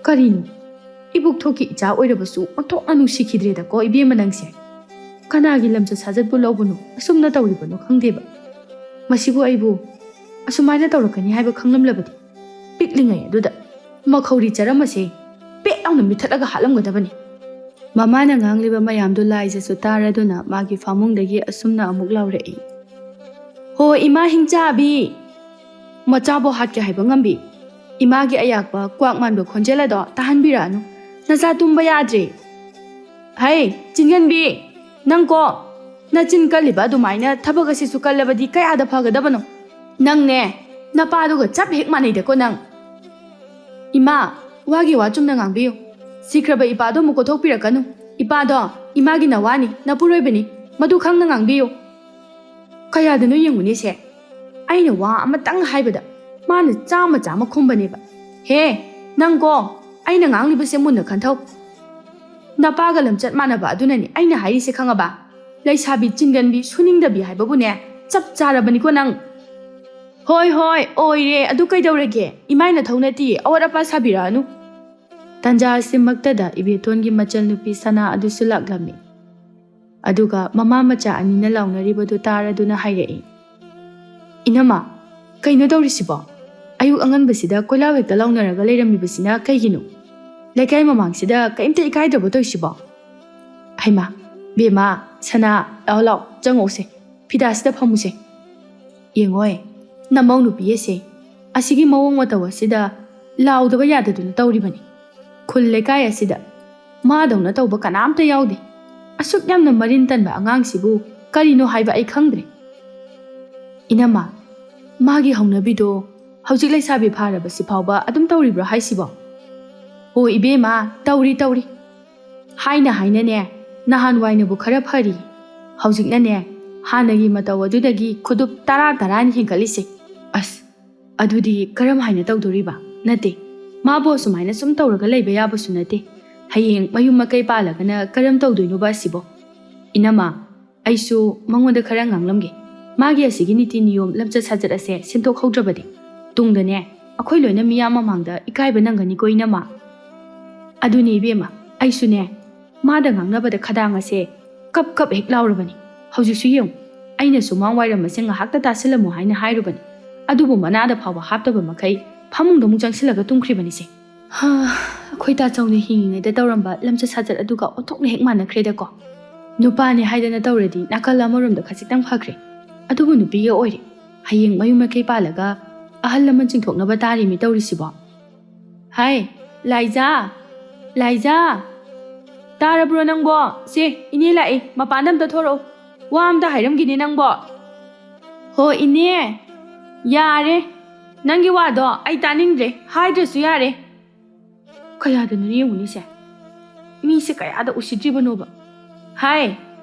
ꯀꯔꯤꯅꯣ? ꯏꯕꯨꯛ ꯊꯣꯛꯀꯤ ꯏꯆꯥ ꯑꯣꯏꯔꯕꯁꯨ ꯑꯣꯟꯊꯣꯛꯅ ꯅꯨꯡꯁꯤꯈꯤꯗ꯭ꯔꯦꯗꯀꯣ ꯏꯕꯦꯝꯃ ꯅꯪꯁꯦ꯫ ꯀꯅꯥꯒꯤ ꯂꯝꯆꯠ ꯁꯥꯖꯠꯄꯨ ꯂꯧꯕꯅꯣ ꯑꯁꯨꯝꯅ ꯇꯧꯔꯤꯕꯅꯣ ꯈꯪꯗꯦꯕ꯫ ꯃꯁꯤꯕꯨ ꯑꯩꯕꯨ ꯑꯁꯨꯃꯥꯏꯅ ꯇꯧꯔꯛꯀꯅꯤ ꯍꯥꯏꯕ ꯈꯪꯂꯝꯂꯕꯗꯤ ꯄꯤꯛꯂꯤꯉꯩ ꯑꯗꯨꯗ ꯃꯈꯧꯔꯤ ꯆꯔꯝ ꯑꯁꯦ ꯄꯦꯠ ꯂꯥꯎꯅ ꯃꯤꯊꯠꯂꯒ ꯍꯥꯠꯂꯝꯒꯗꯕꯅꯤ꯫ ꯃꯃꯥꯅ ꯉꯥꯡꯂꯤꯕ ꯃꯌꯥꯝꯗꯨ ꯂꯥꯏꯖꯁꯨ ꯇꯥꯔꯗꯨꯅ ꯃꯥꯒꯤ ꯐꯃꯨꯡꯗꯒꯤ ꯑꯁꯨꯝꯅ ꯑꯃꯨꯛ ꯂꯥꯎꯔꯛꯏ꯫ ꯍꯣ ꯏꯃꯥ ꯍꯤꯡꯆꯥꯕꯤ! ꯃꯆꯥꯕꯨ ꯍꯥꯠꯀꯦ ꯍꯥꯏꯕ ꯉꯝꯕꯤ? ꯏꯃꯥꯒꯤ ꯑꯌꯥꯛꯄ ꯀ꯭ꯋꯥꯛ ꯃꯥꯟꯕ ꯈꯣꯟꯖꯦꯜ ꯑꯗꯣ ꯇꯥꯍꯟꯕꯤꯔꯛꯑꯅꯨ꯫ ꯅꯆꯥ ꯇꯨꯝꯕ ꯌꯥꯗ꯭ꯔꯦ꯫ ꯍꯩ, ꯆꯤꯟꯒꯟꯕꯤ! ꯅꯪꯀꯣ, ꯅꯆꯤꯟ ꯀꯜꯂꯤꯕ ꯑꯗꯨꯃꯥꯏꯅ ꯊꯕꯛ ꯑꯁꯤꯁꯨ ꯀꯜꯂꯕꯗꯤ ꯀꯌꯥꯗ ꯐꯒꯗꯕꯅꯣ? ꯅꯪꯅꯦ, ꯅꯄꯥꯗꯨꯒ ꯆꯞ ꯍꯦꯛ ꯃꯥꯟꯅꯩꯗꯀꯣ ꯅꯪ꯫ ꯏꯃꯥ, ꯋꯥꯒꯤ ꯋꯥ ꯆꯨꯝꯅ ꯉꯥꯡꯕꯤꯌꯨ꯫ ꯁꯤꯈ꯭ꯔꯕ ꯏꯄꯥꯗꯣ ꯑꯃꯨꯛ ꯀꯣꯊꯣꯛꯄꯤꯔꯛꯀꯅꯨ꯫ ꯏꯄꯥꯗꯣ ꯏꯃꯥꯒꯤ ꯅꯋꯥꯅꯤ, ꯅꯄꯨꯔꯣꯏꯕꯅꯤ꯫ ꯃꯗꯨ ꯈꯪꯅ ꯉꯥꯡꯕꯤꯌꯨ꯫ ꯀꯌꯥꯗꯅꯣ ꯌꯦꯡꯉꯨꯅꯦꯁꯦ꯫ ꯑꯩꯅ ꯋꯥ ꯑꯃꯇꯪ ꯍꯥꯏꯕꯗ ꯃꯥꯅ ꯆꯥꯝꯃ ꯆꯥꯝꯃ ꯈꯨꯝꯕꯅꯦꯕ꯫ ꯍꯦ, ꯅꯪꯀꯣ, ꯑꯩꯅ ꯉꯥꯡꯂꯤꯕꯁꯦ ꯃꯨꯟꯅ ꯈꯟꯊꯧ꯫ ꯅꯄꯥꯒ ꯂꯝꯆꯠ ꯃꯥꯟꯅꯕ ꯑꯗꯨꯅꯅꯤ ꯑꯩꯅ ꯍꯥꯏꯔꯤꯁꯦ, ꯈꯪꯉꯕ? ꯂꯩꯁꯥꯕꯤ ꯆꯤꯟꯒꯟꯕꯤ, ꯁꯨꯅꯤꯡꯗꯕꯤ ꯍꯥꯏꯕꯕꯨꯅꯦ, ꯆꯞ ꯆꯥꯔꯕꯅꯤꯀꯣ ꯅꯪ꯫ ꯍꯣꯏ, ꯍꯣꯏ, ꯑꯣꯏꯔꯦ꯫ ꯑꯗꯨ ꯀꯩꯗꯧꯔꯒꯦ? ꯏꯃꯥꯏ ꯅꯊꯧ ꯅꯠꯇꯤꯌꯦ, ꯑꯋꯥꯠ ꯑꯄꯥ ꯁꯥꯕꯤꯔꯛꯑꯅꯨ꯫ ꯇꯟꯖꯥ ꯑꯁꯤꯃꯛꯇꯗ ꯏꯕꯦꯇꯣꯟꯒꯤ ꯃꯆꯜꯅꯨꯄꯤ ꯁꯅꯥ ꯑꯗꯨꯁꯨ ꯂꯥꯛꯂꯝꯃꯤ꯫ ꯑꯗꯨꯒ ꯃꯃꯥ ꯃꯆꯥ ꯑꯅꯤꯅ ꯂꯥꯎꯅꯔꯤꯕꯗꯨ ꯇꯥꯔꯗꯨꯅ ꯍꯥꯏꯔꯛꯏ, "ꯏꯅꯝꯃ, ꯀꯩꯅꯣ ꯇꯧꯔꯤꯁꯤꯕꯣ? ꯑꯌꯨꯛ ꯑꯉꯟꯕꯁꯤꯗ ꯀꯣꯏꯂꯥꯎ ꯍꯦꯛꯇ ꯂꯥꯎꯅꯔꯒ ꯂꯩꯔꯝꯃꯤꯕꯁꯤꯅ ꯀꯩꯒꯤꯅꯣ? ꯂꯩꯀꯥꯏ ꯃꯃꯥꯡꯁꯤꯗ ꯀꯩꯝꯇ ꯏꯀꯥꯏꯗ꯭ꯔꯕꯣ ꯇꯧꯔꯤꯁꯤꯕꯣ?" "ꯍꯩꯃꯥ, ꯕꯦꯝꯃ, ꯁꯅꯥ, ꯂꯥꯎ ꯂꯥꯎ, ꯆꯪꯉꯛꯎꯁꯦ, ꯐꯤꯗꯥꯁꯤꯗ ꯐꯝꯃꯨꯁꯦ꯫ ꯌꯦꯡꯉꯣꯏ, ꯅꯃꯧ ꯅꯨꯄꯤ ꯑꯁꯦ ꯑꯁꯤꯒꯤ ꯃꯑꯣꯡ ꯃꯇꯧ ꯑꯁꯤꯗ ꯂꯥꯎꯗꯕ ꯌꯥꯗꯗꯨꯅ ꯇꯧꯔꯤꯕꯅꯤ꯫ ꯈꯨꯜ ꯂꯩꯀꯥꯏ ꯑꯁꯤꯗ ꯃꯥꯗꯧꯅ ꯇꯧꯕ ꯀꯅꯥꯝꯇ ꯌꯥꯎꯗꯦ꯫ ꯑꯁꯨꯛ ꯌꯥꯝꯅ ꯃꯔꯤꯟ ꯇꯟꯕ ꯑꯉꯥꯡꯁꯤꯕꯨ ꯀꯔꯤꯅꯣ ꯍꯥꯏꯕ ꯑꯩ ꯈꯪꯗ꯭ꯔꯦ꯫" "ꯏꯅꯝꯃ, ꯃꯥꯒꯤ ꯍꯧꯅꯕꯤꯗꯣ ꯍꯧꯖꯤꯛ ꯂꯩꯁꯥꯕꯤ ꯐꯥꯔꯕꯁꯤ ꯐꯥꯎꯕ ꯑꯗꯨꯝ ꯇꯧꯔꯤꯕ꯭ꯔꯣ ꯍꯥꯏꯁꯤꯕꯣ?" "ꯍꯣ ꯏꯕꯦꯝꯃ, ꯇꯧꯔꯤ, ꯇꯧꯔꯤ꯫ ꯍꯥꯏꯅ ꯍꯥꯏꯅꯅꯦ, ꯅꯍꯥꯟꯋꯥꯏꯅꯕꯨ ꯈꯔ ꯐꯔꯤ꯫ ꯍꯧꯖꯤꯛꯅꯅꯦ, ꯍꯥꯟꯅꯒꯤ ꯃꯇꯧ ꯑꯗꯨꯗꯒꯤ ꯈꯨꯗꯨꯞ ꯇꯔꯥ ꯇꯔꯥꯅꯤ ꯍꯦꯟꯒꯠꯂꯤꯁꯦ꯫" "ꯑꯁ, ꯑꯗꯨꯗꯤ ꯀꯔꯝ ꯍꯥꯏꯅ ꯇꯧꯗꯣꯔꯤꯕ? ꯅꯠꯇꯦ, ꯃꯥꯕꯨ ꯑꯁꯨꯃꯥꯏꯅ ꯁꯨꯝ ꯇꯧꯔꯒ ꯂꯩꯕ ꯌꯥꯕꯁꯨ ꯅꯠꯇꯦ꯫ ꯍꯌꯦꯡ ꯃꯌꯨꯝ ꯃꯀꯩ ꯄꯥꯜꯂꯒꯅ ꯀꯔꯝ ꯇꯧꯗꯣꯏꯅꯣꯕ ꯑꯁꯤꯕꯣ?" "ꯏꯅꯝꯃ, ꯑꯩꯁꯨ ꯃꯉꯣꯟꯗ ꯈꯔ ꯉꯥꯡꯂꯝꯒꯦ꯫ ꯃꯥꯒꯤ ꯑꯁꯤꯒꯤ ꯅꯤꯇꯤ ꯅꯤꯌꯣꯝ, ꯂꯝꯆꯠ ꯁꯥꯖꯠ ꯑꯁꯦ ꯁꯦꯝꯗꯣꯛꯍꯧꯗ꯭ꯔꯕꯗꯤ ꯇꯨꯡꯗꯅꯦ, ꯑꯩꯈꯣꯏ ꯂꯣꯏꯅ ꯃꯤꯌꯥꯝ ꯃꯃꯥꯡꯗ ꯏꯀꯥꯏꯕ ꯅꯪꯒꯅꯤꯀꯣ, ꯏꯅꯝꯃ꯫" "ꯑꯗꯨꯅꯤ ꯏꯕꯦꯝꯃ, ꯑꯩꯁꯨꯅꯦ, ꯃꯥꯗ ꯉꯥꯡꯅꯕꯗ ꯈꯗꯥꯡ ꯑꯁꯦ ꯀꯞ ꯀꯞ ꯍꯦꯛ ꯂꯥꯎꯔꯕꯅꯤ꯫ ꯍꯧꯖꯤꯛꯁꯨ ꯌꯦꯡꯉꯨ, ꯑꯩꯅ ꯁꯨꯃꯥꯡ ꯋꯥꯏꯔꯝ ꯑꯁꯦ ꯉꯥꯏꯍꯥꯛꯇ ꯇꯥꯁꯤꯜꯂꯝꯃꯨ ꯍꯥꯏꯅ ꯍꯥꯏꯔꯨꯕꯅꯤ, ꯑꯗꯨꯕꯨ ꯃꯅꯥꯗ ꯐꯥꯎꯕ ꯍꯥꯞꯇꯕ ꯃꯈꯩ ꯐꯃꯨꯡꯗ ꯑꯃꯨꯛ ꯆꯪꯁꯤꯜꯂꯒ ꯇꯨꯝꯈ꯭ꯔꯤꯕꯅꯤꯁꯦ꯫ ꯍꯥ, ꯑꯩꯈꯣꯏ ꯇꯥꯆꯧꯅ ꯍꯤꯡꯉꯤꯉꯩꯗ ꯇꯧꯔꯝꯕ ꯂꯝꯆꯠ ꯁꯥꯖꯠ ꯑꯗꯨꯒ ꯑꯣꯟꯊꯣꯛꯅ ꯍꯦꯛ ꯃꯥꯟꯅꯈ꯭ꯔꯦꯗꯀꯣ꯫ ꯅꯨꯄꯥꯅꯦ ꯍꯥꯏꯗꯅ ꯇꯧꯔꯗꯤ ꯅꯥꯀꯜ ꯑꯃꯔꯣꯝꯗ ꯈꯖꯤꯛꯇꯪ ꯐꯈ꯭ꯔꯦ, ꯑꯗꯨꯕꯨ ꯅꯨꯄꯤꯒ ꯑꯣꯏꯔꯦ, ꯍꯌꯦꯡ ꯃꯌꯨꯝ ꯃꯀꯩ ꯄꯥꯜꯂꯒ ꯑꯍꯜ ꯂꯃꯟ ꯆꯤꯡꯊꯣꯛꯅꯕ ꯇꯥꯔꯤꯃꯤ ꯇꯧꯔꯤꯁꯤꯕꯣ꯫" "ꯍꯥꯏ, ꯂꯥꯏꯖꯥ! ꯂꯥꯏꯖꯥ! ꯇꯥꯔꯕ꯭ꯔꯣ ꯅꯪꯕꯣ? ꯁꯦ, ꯏꯅꯦ ꯂꯥꯛꯑꯦ, ꯃꯄꯥꯟꯗ ꯑꯝꯇ ꯊꯣꯔꯛꯑꯣ, ꯋꯥ ꯑꯝꯇ ꯍꯥꯏꯔꯝꯒꯦꯅꯦ ꯅꯪꯕꯣ꯫" "ꯍꯣ ꯏꯅꯦ, ꯌꯥꯔꯦ, ꯅꯪꯒꯤ ꯋꯥꯗꯣ ꯑꯩ ꯇꯥꯅꯤꯡꯗ꯭ꯔꯦ, ꯍꯥꯏꯗ꯭ꯔꯁꯨ ꯌꯥꯔꯦ꯫" ꯀꯌꯥꯗꯅꯣ ꯌꯦꯡꯉꯨꯅꯦꯁꯦ, ꯃꯤꯁꯦ ꯀꯌꯥꯗ ꯎꯁꯤꯠꯇ꯭ꯔꯤꯕꯅꯣꯕ꯫ "ꯍꯥꯏ,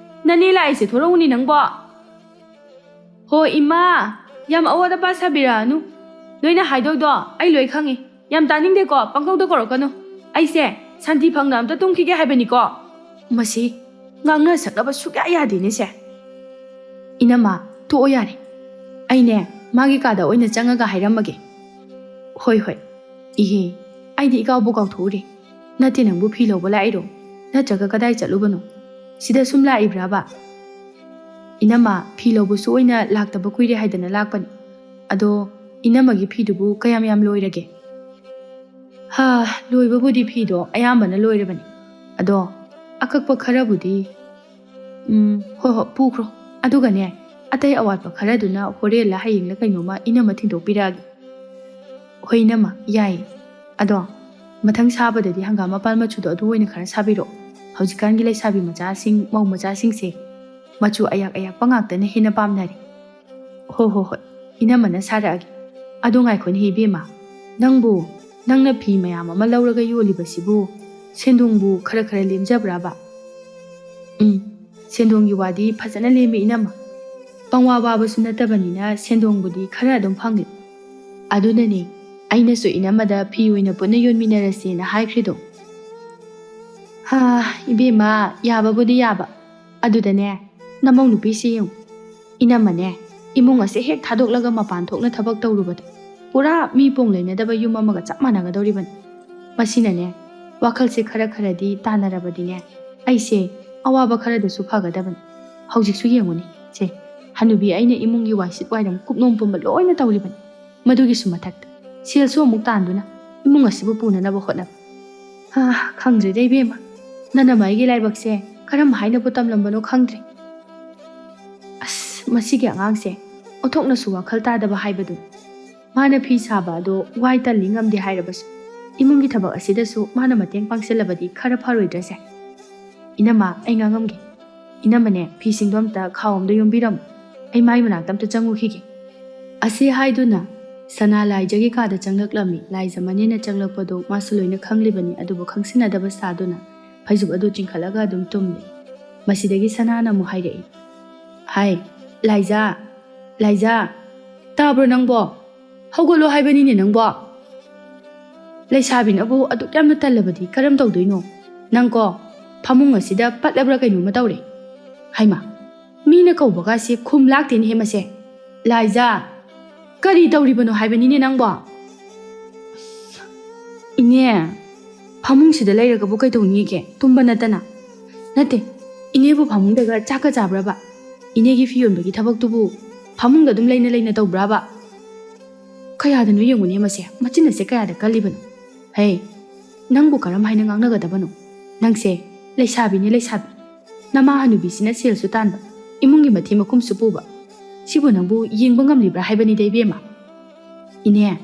ꯅꯅꯦ ꯂꯥꯛꯏꯁꯦ, ꯊꯣꯔꯛꯎꯅꯦ ꯅꯪꯕꯣ꯫" "ꯍꯣ ꯏꯃꯥ, ꯌꯥꯝ ꯑꯋꯥꯠ ꯑꯄꯥ ꯁꯥꯕꯤꯔꯛꯑꯅꯨ, ꯅꯣꯏꯅ ꯍꯥꯏꯗꯧꯗꯣ ꯑꯩ ꯂꯣꯏ ꯈꯪꯉꯤ꯫ ꯌꯥꯝ ꯇꯥꯅꯤꯡꯗꯦꯀꯣ, ꯄꯪꯀꯧꯗ ꯀꯧꯔꯛꯀꯅꯨ꯫" ꯑꯩꯁꯦ ꯁꯥꯟꯇꯤ ꯐꯪꯅ ꯑꯝꯇ ꯇꯨꯝꯈꯤꯒꯦ ꯍꯥꯏꯕꯅꯤꯀꯣ꯫ ꯃꯁꯤ ꯉꯥꯡꯅ ꯁꯛꯅꯕ ꯁꯨꯛꯌꯥ ꯌꯥꯗꯦꯅꯦ ꯁꯦ꯫ ꯏꯅꯝꯃ, ꯇꯣꯛꯑꯣ ꯌꯥꯔꯦ꯫ ꯑꯩꯅꯦ ꯃꯥꯒꯤ ꯀꯥꯗ ꯑꯣꯏꯅ ꯆꯪꯉꯒ ꯍꯥꯏꯔꯝꯃꯒꯦ꯫ ꯍꯣꯏ, ꯍꯣꯏ꯫ ꯏꯍꯦ, ꯑꯩꯗꯤ ꯏꯀꯥꯎꯕꯨ ꯀꯥꯎꯊꯣꯛꯎꯔꯦ꯫ ꯅꯠꯇꯦ, ꯅꯪꯕꯨ ꯐꯤ ꯂꯧꯕ ꯂꯥꯛꯏꯔꯣ? ꯅꯠꯇ꯭ꯔꯒ ꯀꯗꯥꯏ ꯆꯠꯂꯨꯕꯅꯣ? ꯁꯤꯗ ꯁꯨꯝ ꯂꯥꯛꯏꯕ꯭ꯔꯥꯕ? ꯏꯅꯝꯃ, ꯐꯤ ꯂꯧꯕꯁꯨ ꯑꯣꯏꯅ ꯂꯥꯛꯇꯕ ꯀꯨꯏꯔꯦ ꯍꯥꯏꯗꯅ ꯂꯥꯛꯄꯅꯤ꯫ ꯑꯗꯣ ꯏꯅꯝꯃꯒꯤ ꯐꯤꯗꯨꯕꯨ ꯀꯌꯥꯝ ꯌꯥꯝ ꯂꯣꯏꯔꯒꯦ? ꯍꯥ, ꯂꯣꯏꯕꯕꯨꯗꯤ ꯐꯤꯗꯣ ꯑꯌꯥꯝꯕꯅ ꯂꯣꯏꯔꯕꯅꯤ꯫ ꯑꯗꯣ ꯑꯀꯛꯄ ꯈꯔꯕꯨꯗꯤ, ꯎꯝ, ꯍꯣꯏ, ꯍꯣꯏ, ꯄꯨꯈ꯭ꯔꯣ꯫ ꯑꯗꯨꯒꯅꯦ, ꯑꯇꯩ ꯑꯋꯥꯠꯄ ꯈꯔꯗꯨꯅ ꯍꯣꯔꯦꯟꯂ ꯍꯌꯦꯡꯂ ꯀꯩꯅꯣꯝꯃ ꯏꯅꯝꯃ ꯊꯤꯟꯗꯣꯛꯄꯤꯔꯛꯑꯒꯦ꯫ ꯍꯣꯏ ꯏꯅꯝꯃ, ꯌꯥꯏꯌꯦ꯫ ꯑꯗꯣ ꯃꯊꯪ ꯁꯥꯕꯗꯗꯤ ꯍꯪꯒꯥꯝ ꯃꯄꯥꯟ ꯃꯆꯨꯗꯣ ꯑꯗꯨ ꯑꯣꯏꯅ ꯈꯔ ꯁꯥꯕꯤꯔꯣ꯫ ꯍꯧꯖꯤꯛꯀꯥꯟꯒꯤ ꯂꯩꯁꯥꯕꯤ ꯃꯆꯥꯁꯤꯡ, ꯃꯧ ꯃꯆꯥꯁꯤꯡꯁꯦ ꯃꯆꯨ ꯑꯌꯥꯛ ꯑꯌꯥꯛꯄ ꯉꯥꯛꯇꯅ ꯍꯦꯟꯅ ꯄꯥꯝꯅꯔꯦ꯫ ꯍꯣ ꯍꯣ ꯍꯣꯏ, ꯏꯅꯝꯃꯅ ꯁꯥꯔꯛꯑꯒꯦ꯫ ꯑꯗꯣ ꯉꯥꯏꯈꯣꯅꯦ ꯏꯕꯦꯝꯃ, ꯅꯪꯕꯨ, ꯅꯪꯅ ꯐꯤ ꯃꯌꯥꯝ ꯑꯃ ꯂꯧꯔꯒ ꯌꯣꯜꯂꯤꯕꯁꯤꯕꯨ ꯁꯦꯟꯗꯣꯡꯕꯨ ꯈꯔ ꯈꯔ ꯂꯦꯝꯖꯕ꯭ꯔꯕ? ꯎꯝ, ꯁꯦꯟꯗꯣꯡꯒꯤ ꯋꯥꯗꯤ ꯐꯖꯅ ꯂꯦꯝꯃꯤ ꯏꯅꯝꯃ꯫ ꯄꯪꯋꯥ ꯋꯥꯕꯁꯨ ꯅꯠꯇꯕꯅꯤꯅ ꯁꯦꯟꯗꯣꯡꯕꯨꯗꯤ ꯈꯔ ꯑꯗꯨꯝ ꯐꯪꯂꯤ꯫ ꯑꯗꯨꯅꯅꯦ ꯑꯩꯅꯁꯨ ꯏꯅꯝꯃꯗ ꯐꯤ ꯑꯣꯏꯅ ꯄꯨꯟꯅ ꯌꯣꯟꯃꯤꯟꯅꯔꯁꯦꯅ ꯍꯥꯏꯈ꯭ꯔꯤꯗꯣ꯫ ꯍꯥ, ꯏꯕꯦꯝꯃ, ꯌꯥꯕꯕꯨꯗꯤ ꯌꯥꯕ꯫ ꯑꯗꯨꯗꯅꯦ, ꯅꯃꯧ ꯅꯨꯄꯤꯁꯤ ꯌꯦꯡꯉꯨ꯫ ꯏꯅꯝꯃꯅꯦ, ꯏꯃꯨꯡ ꯑꯁꯦ ꯍꯦꯛ ꯊꯥꯗꯣꯛꯂꯒ ꯃꯄꯥꯟ ꯊꯣꯛꯅ ꯊꯕꯛ ꯇꯧꯔꯨꯕꯗ ꯄꯨꯔꯥ ꯃꯤ ꯄꯣꯡ ꯂꯩꯅꯗꯕ ꯌꯨꯝ ꯑꯃꯒ ꯆꯞ ꯃꯥꯟꯅꯒꯗꯧꯔꯤꯕꯅꯤ꯫ ꯃꯁꯤꯅꯅꯦ, ꯋꯥꯈꯜꯁꯦ ꯈꯔ ꯈꯔꯗꯤ ꯇꯥꯟꯅꯔꯕꯗꯤꯅꯦ, ꯑꯩꯁꯦ ꯑꯋꯥꯕ ꯈꯔꯗꯁꯨ ꯐꯒꯗꯕꯅꯤ꯫ ꯍꯧꯖꯤꯛꯁꯨ ꯌꯦꯡꯉꯨꯅꯦ, ꯁꯦ, ꯍꯅꯨꯕꯤ ꯑꯩꯅ ꯏꯃꯨꯡꯒꯤ ꯋꯥꯏꯁꯤꯠ ꯋꯥꯏꯔꯝ ꯀꯨꯞꯅꯣꯝ ꯄꯨꯝꯕ ꯂꯣꯏꯅ ꯇꯧꯔꯤꯕꯅꯤ꯫ ꯃꯗꯨꯒꯤꯁꯨ ꯃꯊꯛꯇ ꯁꯦꯜꯁꯨ ꯑꯃꯨꯛ ꯇꯥꯟꯗꯨꯅ ꯏꯃꯨꯡ ꯑꯁꯤꯕꯨ ꯄꯨꯅꯅꯕ ꯍꯣꯠꯅꯕ꯫ ꯍꯥ, ꯈꯪꯗ꯭ꯔꯦꯗ ꯏꯕꯦꯝꯃ, ꯅꯅꯝꯃ ꯑꯩꯒꯤ ꯂꯥꯏꯕꯛꯁꯦ ꯀꯔꯝ ꯍꯥꯏꯅꯕꯨ ꯇꯝꯂꯝꯕꯅꯣ ꯈꯪꯗ꯭ꯔꯦ꯫ ꯑꯁ, ꯃꯁꯤꯒꯤ ꯑꯉꯥꯡꯁꯦ ꯑꯣꯟꯊꯣꯛꯅꯁꯨ ꯋꯥꯈꯜ ꯇꯥꯗꯕ ꯍꯥꯏꯕꯗꯨꯅꯤ꯫ ꯃꯥꯅ ꯐꯤ ꯁꯥꯕ ꯑꯗꯣ ꯋꯥꯏ ꯇꯜꯂꯤ ꯉꯝꯗꯦ ꯍꯥꯏꯔꯕꯁꯨ, ꯏꯃꯨꯡꯒꯤ ꯊꯕꯛ ꯑꯁꯤꯗꯁꯨ ꯃꯥꯅ ꯃꯇꯦꯡ ꯄꯥꯡꯁꯤꯜꯂꯕꯗꯤ ꯈꯔ ꯐꯔꯣꯏꯗ꯭ꯔꯁꯦ? ꯏꯅꯝꯃ, ꯑꯩ ꯉꯥꯡꯉꯝꯒꯦ꯫ ꯏꯅꯝꯃꯅꯦ, ꯐꯤꯁꯤꯡꯗꯣ ꯑꯝꯇ ꯈꯥꯎ ꯑꯝꯗ ꯌꯣꯝꯕꯤꯔꯝꯃꯨ꯫ ꯑꯩ ꯃꯥꯏ ꯃꯅꯥꯛꯇ ꯑꯝꯇ ꯆꯪꯉꯨꯈꯤꯒꯦ꯫ ꯑꯁꯤ ꯍꯥꯏꯗꯨꯅ ꯁꯅꯥ ꯂꯥꯏꯖꯒꯤ ꯀꯥꯗ ꯆꯪꯂꯛꯂꯝꯃꯤ꯫ ꯂꯥꯏꯖ ꯃꯅꯦꯅ ꯆꯪꯂꯛꯄꯗꯨ ꯃꯥꯁꯨ ꯂꯣꯏꯅ ꯈꯪꯂꯤꯕꯅꯤ, ꯑꯗꯨꯕꯨ ꯈꯪꯁꯤꯟꯅꯗꯕ ꯁꯥꯗꯨꯅ ꯐꯩꯖꯨꯞ ꯑꯗꯨ ꯆꯤꯡꯈꯠꯂꯒ ꯑꯗꯨꯝ ꯇꯨꯝꯂꯦ꯫ ꯃꯁꯤꯗꯒꯤ ꯁꯅꯥꯅ ꯑꯃꯨꯛ ꯍꯥꯏꯔꯛꯏ, "ꯍꯥꯏ, ꯂꯥꯏꯖꯥ, ꯂꯥꯏꯖꯥ, ꯇꯥꯕ꯭ꯔꯣ ꯅꯪꯕꯣ? ꯍꯧꯒꯠꯂꯣ ꯍꯥꯏꯕꯅꯤꯅꯦ ꯅꯪꯕꯣ!" ꯂꯩꯁꯥꯕꯤꯅꯕꯨ ꯑꯗꯨꯛ ꯌꯥꯝꯅ ꯇꯜꯂꯕꯗꯤ ꯀꯔꯝ ꯇꯧꯗꯣꯏꯅꯣ? ꯅꯪꯀꯣ, ꯐꯃꯨꯡ ꯑꯁꯤꯗ ꯄꯠꯂꯕ꯭ꯔꯥ ꯀꯩꯅꯣꯝꯃ ꯇꯧꯔꯦ꯫ ꯍꯩꯃꯥ, ꯃꯤꯅ ꯀꯧꯕꯒꯁꯤ ꯈꯨꯝ ꯂꯥꯛꯇꯦꯅꯦꯍꯦ ꯃꯁꯦ꯫ ꯂꯥꯏꯖꯥ, ꯀꯔꯤ ꯇꯧꯔꯤꯕꯅꯣ ꯍꯥꯏꯕꯅꯤꯅꯦ ꯅꯪꯕꯣ? ꯏꯅꯦ, ꯐꯃꯨꯡꯁꯤꯗ ꯂꯩꯔꯒꯕꯨ ꯀꯩꯗꯧꯅꯤꯒꯦ? ꯇꯨꯝꯕ ꯅꯠꯇꯅ꯫ ꯅꯠꯇꯦ, ꯏꯅꯦꯕꯨ ꯐꯃꯨꯡꯗꯒ ꯆꯥꯛꯀ ꯆꯥꯕ꯭ꯔꯕ? ꯏꯅꯦꯒꯤ ꯐꯤ ꯌꯣꯟꯕꯒꯤ ꯊꯕꯛꯇꯨꯕꯨ ꯐꯃꯨꯡꯗ ꯑꯗꯨꯝ ꯂꯩꯅ ꯂꯩꯅ ꯇꯧꯕ꯭ꯔꯕ? ꯀꯌꯥꯗꯅꯣ ꯌꯦꯡꯉꯨꯅꯦ ꯃꯁꯦ, ꯃꯆꯤꯟ ꯑꯁꯦ ꯀꯌꯥꯗ ꯀꯜꯂꯤꯕꯅꯣ? ꯍꯦ, ꯅꯪꯕꯨ ꯀꯔꯝ ꯍꯥꯏꯅ ꯉꯥꯡꯅꯒꯗꯕꯅꯣ? ꯅꯪꯁꯦ ꯂꯩꯁꯥꯕꯤꯅꯦ, ꯂꯩꯁꯥꯕꯤ꯫ ꯅꯃꯥ ꯍꯅꯨꯕꯤꯁꯤꯅ ꯁꯦꯜꯁꯨ ꯇꯥꯟꯕ, ꯏꯃꯨꯡꯒꯤ ꯃꯊꯤ ꯃꯀꯨꯝꯁꯨ ꯄꯨꯕ꯫ ꯁꯤꯕꯨ ꯅꯪꯕꯨ ꯌꯦꯡꯕ ꯉꯝꯂꯤꯕ꯭ꯔꯥ ꯍꯥꯏꯕꯅꯤꯗ, ꯏꯕꯦꯝꯃ꯫ ꯏꯅꯦ,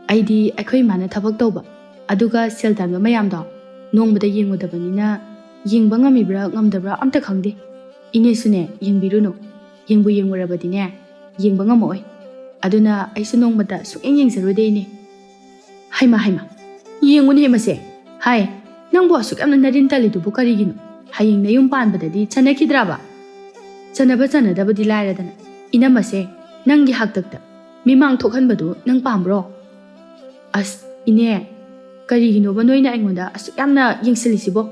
ꯑꯩꯗꯤ ꯑꯩꯈꯣꯏ ꯏꯃꯥꯅ ꯊꯕꯛ ꯇꯧꯕ, ꯑꯗꯨꯒ ꯁꯦꯜ ꯇꯥꯟꯕ ꯃꯌꯥꯝꯗꯣ ꯅꯣꯡꯃꯗ ꯌꯦꯡꯉꯨꯗꯕꯅꯤꯅ, ꯌꯦꯡꯕ ꯉꯝꯃꯤꯕ꯭ꯔꯥ ꯉꯝꯗꯕ꯭ꯔꯥ ꯑꯝꯇ ꯈꯪꯗꯦ꯫ ꯏꯅꯦꯁꯨꯅꯦ, ꯌꯦꯡꯕꯤꯔꯨꯅꯨ꯫ ꯌꯦꯡꯕꯨ ꯌꯦꯡꯉꯨꯔꯕꯗꯤꯅꯦ, ꯌꯦꯡꯕ ꯉꯝꯃꯛꯑꯣꯏ꯫ ꯑꯗꯨꯅ ꯑꯩꯁꯨ ꯅꯣꯡꯃꯇ ꯁꯨꯛꯌꯦꯡ ꯌꯦꯡꯖꯔꯨꯗꯦ, ꯏꯅꯦ꯫ ꯍꯩꯃꯥ, ꯍꯩꯃꯥ, ꯌꯦꯡꯉꯨꯅꯦ ꯃꯁꯦ꯫ ꯍꯥꯏ, ꯅꯪꯕꯨ ꯑꯁꯨꯛ ꯌꯥꯝꯅ ꯅꯔꯤꯟ ꯇꯜꯂꯤꯗꯨꯕꯨ ꯀꯔꯤꯒꯤꯅꯣ? ꯍꯌꯦꯡ ꯅꯌꯨꯝ ꯄꯥꯟꯕꯗꯗꯤ ꯆꯠꯅꯈꯤꯗ꯭ꯔꯕ? ꯆꯠꯅꯕ ꯆꯠꯅꯗꯕꯗꯤ ꯂꯥꯏꯔꯗꯅ, ꯏꯅꯝꯃꯁꯦ, ꯅꯪꯒꯤ ꯍꯥꯛꯇꯛꯇ ꯃꯤꯃꯥꯡ ꯊꯣꯛꯍꯟꯕꯗꯨ ꯅꯪ ꯄꯥꯝꯕ꯭ꯔꯣ? ꯑꯁ, ꯏꯅꯦ, ꯀꯔꯤꯒꯤꯅꯣꯕ ꯅꯣꯏꯅ ꯑꯩꯉꯣꯟꯗ ꯑꯁꯨꯛ ꯌꯥꯝꯅ ꯌꯦꯡꯁꯤꯜꯂꯤꯁꯤꯕꯣ?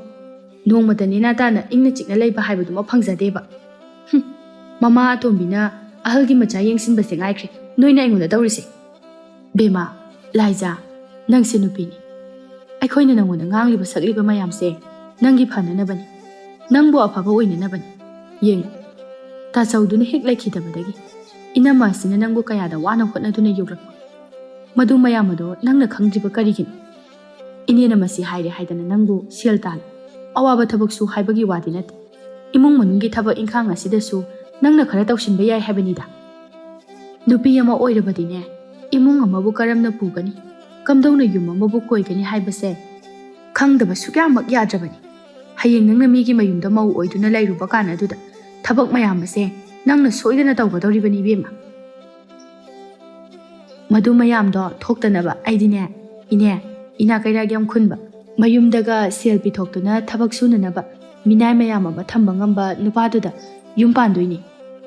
ꯅꯣꯡꯃꯇ ꯅꯦꯅꯥ ꯇꯥꯅ ꯏꯪꯅ ꯆꯤꯛꯅ ꯂꯩꯕ ꯍꯥꯏꯕꯗꯨꯃ ꯐꯪꯖꯗꯦꯕ꯫ ꯍꯨꯝ, ꯃꯃꯥ ꯑꯇꯣꯝꯕꯤꯅ ꯑꯍꯜꯒꯤ ꯃꯆꯥ ꯌꯦꯡꯁꯤꯟꯕꯁꯦ ꯉꯥꯏꯈ꯭ꯔꯦ ꯅꯣꯏꯅ ꯑꯩꯉꯣꯟꯗ ꯇꯧꯔꯤꯁꯦ꯫ ꯕꯦꯃꯥ, ꯂꯥꯏꯖꯥ, ꯅꯪꯁꯦ ꯅꯨꯄꯤꯅꯤ꯫ ꯑꯩꯈꯣꯏꯅ ꯅꯪꯉꯣꯟꯗ ꯉꯥꯡꯂꯤꯕ ꯁꯛꯂꯤꯕ ꯃꯌꯥꯝꯁꯦ ꯅꯪꯒꯤ ꯐꯅꯅꯕꯅꯤ, ꯅꯪꯕꯨ ꯑꯐꯕ ꯑꯣꯏꯅꯅꯕꯅꯤ꯫ ꯌꯦꯡꯉꯨ, ꯇꯥꯆꯧꯗꯨꯅ ꯍꯦꯛ ꯂꯩꯈꯤꯗꯕꯗꯒꯤ ꯏꯅꯝꯃ ꯑꯁꯤꯅ ꯅꯪꯕꯨ ꯀꯌꯥꯗ ꯋꯥꯅ ꯍꯣꯠꯅꯗꯨꯅ ꯌꯣꯛꯂꯛꯄ꯫ ꯃꯗꯨ ꯃꯌꯥꯝ ꯑꯗꯣ ꯅꯪꯅ ꯈꯪꯗ꯭ꯔꯤꯕ ꯀꯔꯤꯒꯤꯅꯣ? ꯏꯅꯦꯅ ꯃꯁꯤ ꯍꯥꯏꯔꯦ ꯍꯥꯏꯗꯅ ꯅꯪꯕꯨ ꯁꯦꯜ ꯇꯥꯜꯂꯨ, ꯑꯋꯥꯕ ꯊꯕꯛ ꯁꯨ ꯍꯥꯏꯕꯒꯤ ꯋꯥꯗꯤ ꯅꯠꯇꯦ꯫ ꯏꯃꯨꯡ ꯃꯅꯨꯡꯒꯤ ꯊꯕꯛ ꯏꯪꯈꯥꯡ ꯑꯁꯤꯗꯁꯨ ꯅꯪꯅ ꯈꯔ ꯇꯧꯁꯤꯟꯕ ꯌꯥꯏ ꯍꯥꯏꯕꯅꯤꯗ꯫ ꯅꯨꯄꯤ ꯑꯃ ꯑꯣꯏꯔꯕꯗꯤꯅꯦ, ꯏꯃꯨꯡ ꯑꯃꯕꯨ ꯀꯔꯝꯅ ꯄꯨꯒꯅꯤ, ꯀꯝꯗꯧꯅ ꯌꯨꯝ ꯑꯃꯕꯨ ꯀꯣꯏꯒꯅꯤ ꯍꯥꯏꯕꯁꯦ ꯈꯪꯗꯕ ꯁꯨꯛꯌꯥꯃꯛ ꯌꯥꯗ꯭ꯔꯕꯅꯤ꯫ ꯍꯌꯦꯡ ꯅꯪꯅ ꯃꯤꯒꯤ ꯃꯌꯨꯝꯗ ꯃꯧ ꯑꯣꯏꯗꯨꯅ ꯂꯩꯔꯨꯕ ꯀꯥꯟ ꯑꯗꯨꯗ ꯊꯕꯛ ꯃꯌꯥꯝ ꯑꯁꯦ ꯅꯪꯅ ꯁꯣꯏꯗꯅ ꯇꯧꯒꯗꯧꯔꯤꯕꯅꯤ, ꯏꯕꯦꯝꯃ꯫ ꯃꯗꯨ ꯃꯌꯥꯝꯗꯣ ꯊꯣꯛꯇꯅꯕ ꯑꯩꯗꯤꯅꯦ, ꯏꯅꯦ, ꯏꯅꯥ ꯀꯩꯔꯥꯛ ꯌꯥꯝ ꯈꯨꯟꯕ, ꯃꯌꯨꯝꯗꯒ ꯁꯦꯜ ꯄꯤꯊꯣꯛꯇꯨꯅ ꯊꯕꯛ ꯁꯨꯅꯅꯕ ꯃꯤꯅꯥꯏ ꯃꯌꯥꯝ ꯑꯃ ꯊꯝꯕ ꯉꯝꯕ ꯅꯨꯄꯥꯗꯨꯗ ꯌꯨꯝ ꯄꯥꯟꯗꯣꯏꯅꯤ꯫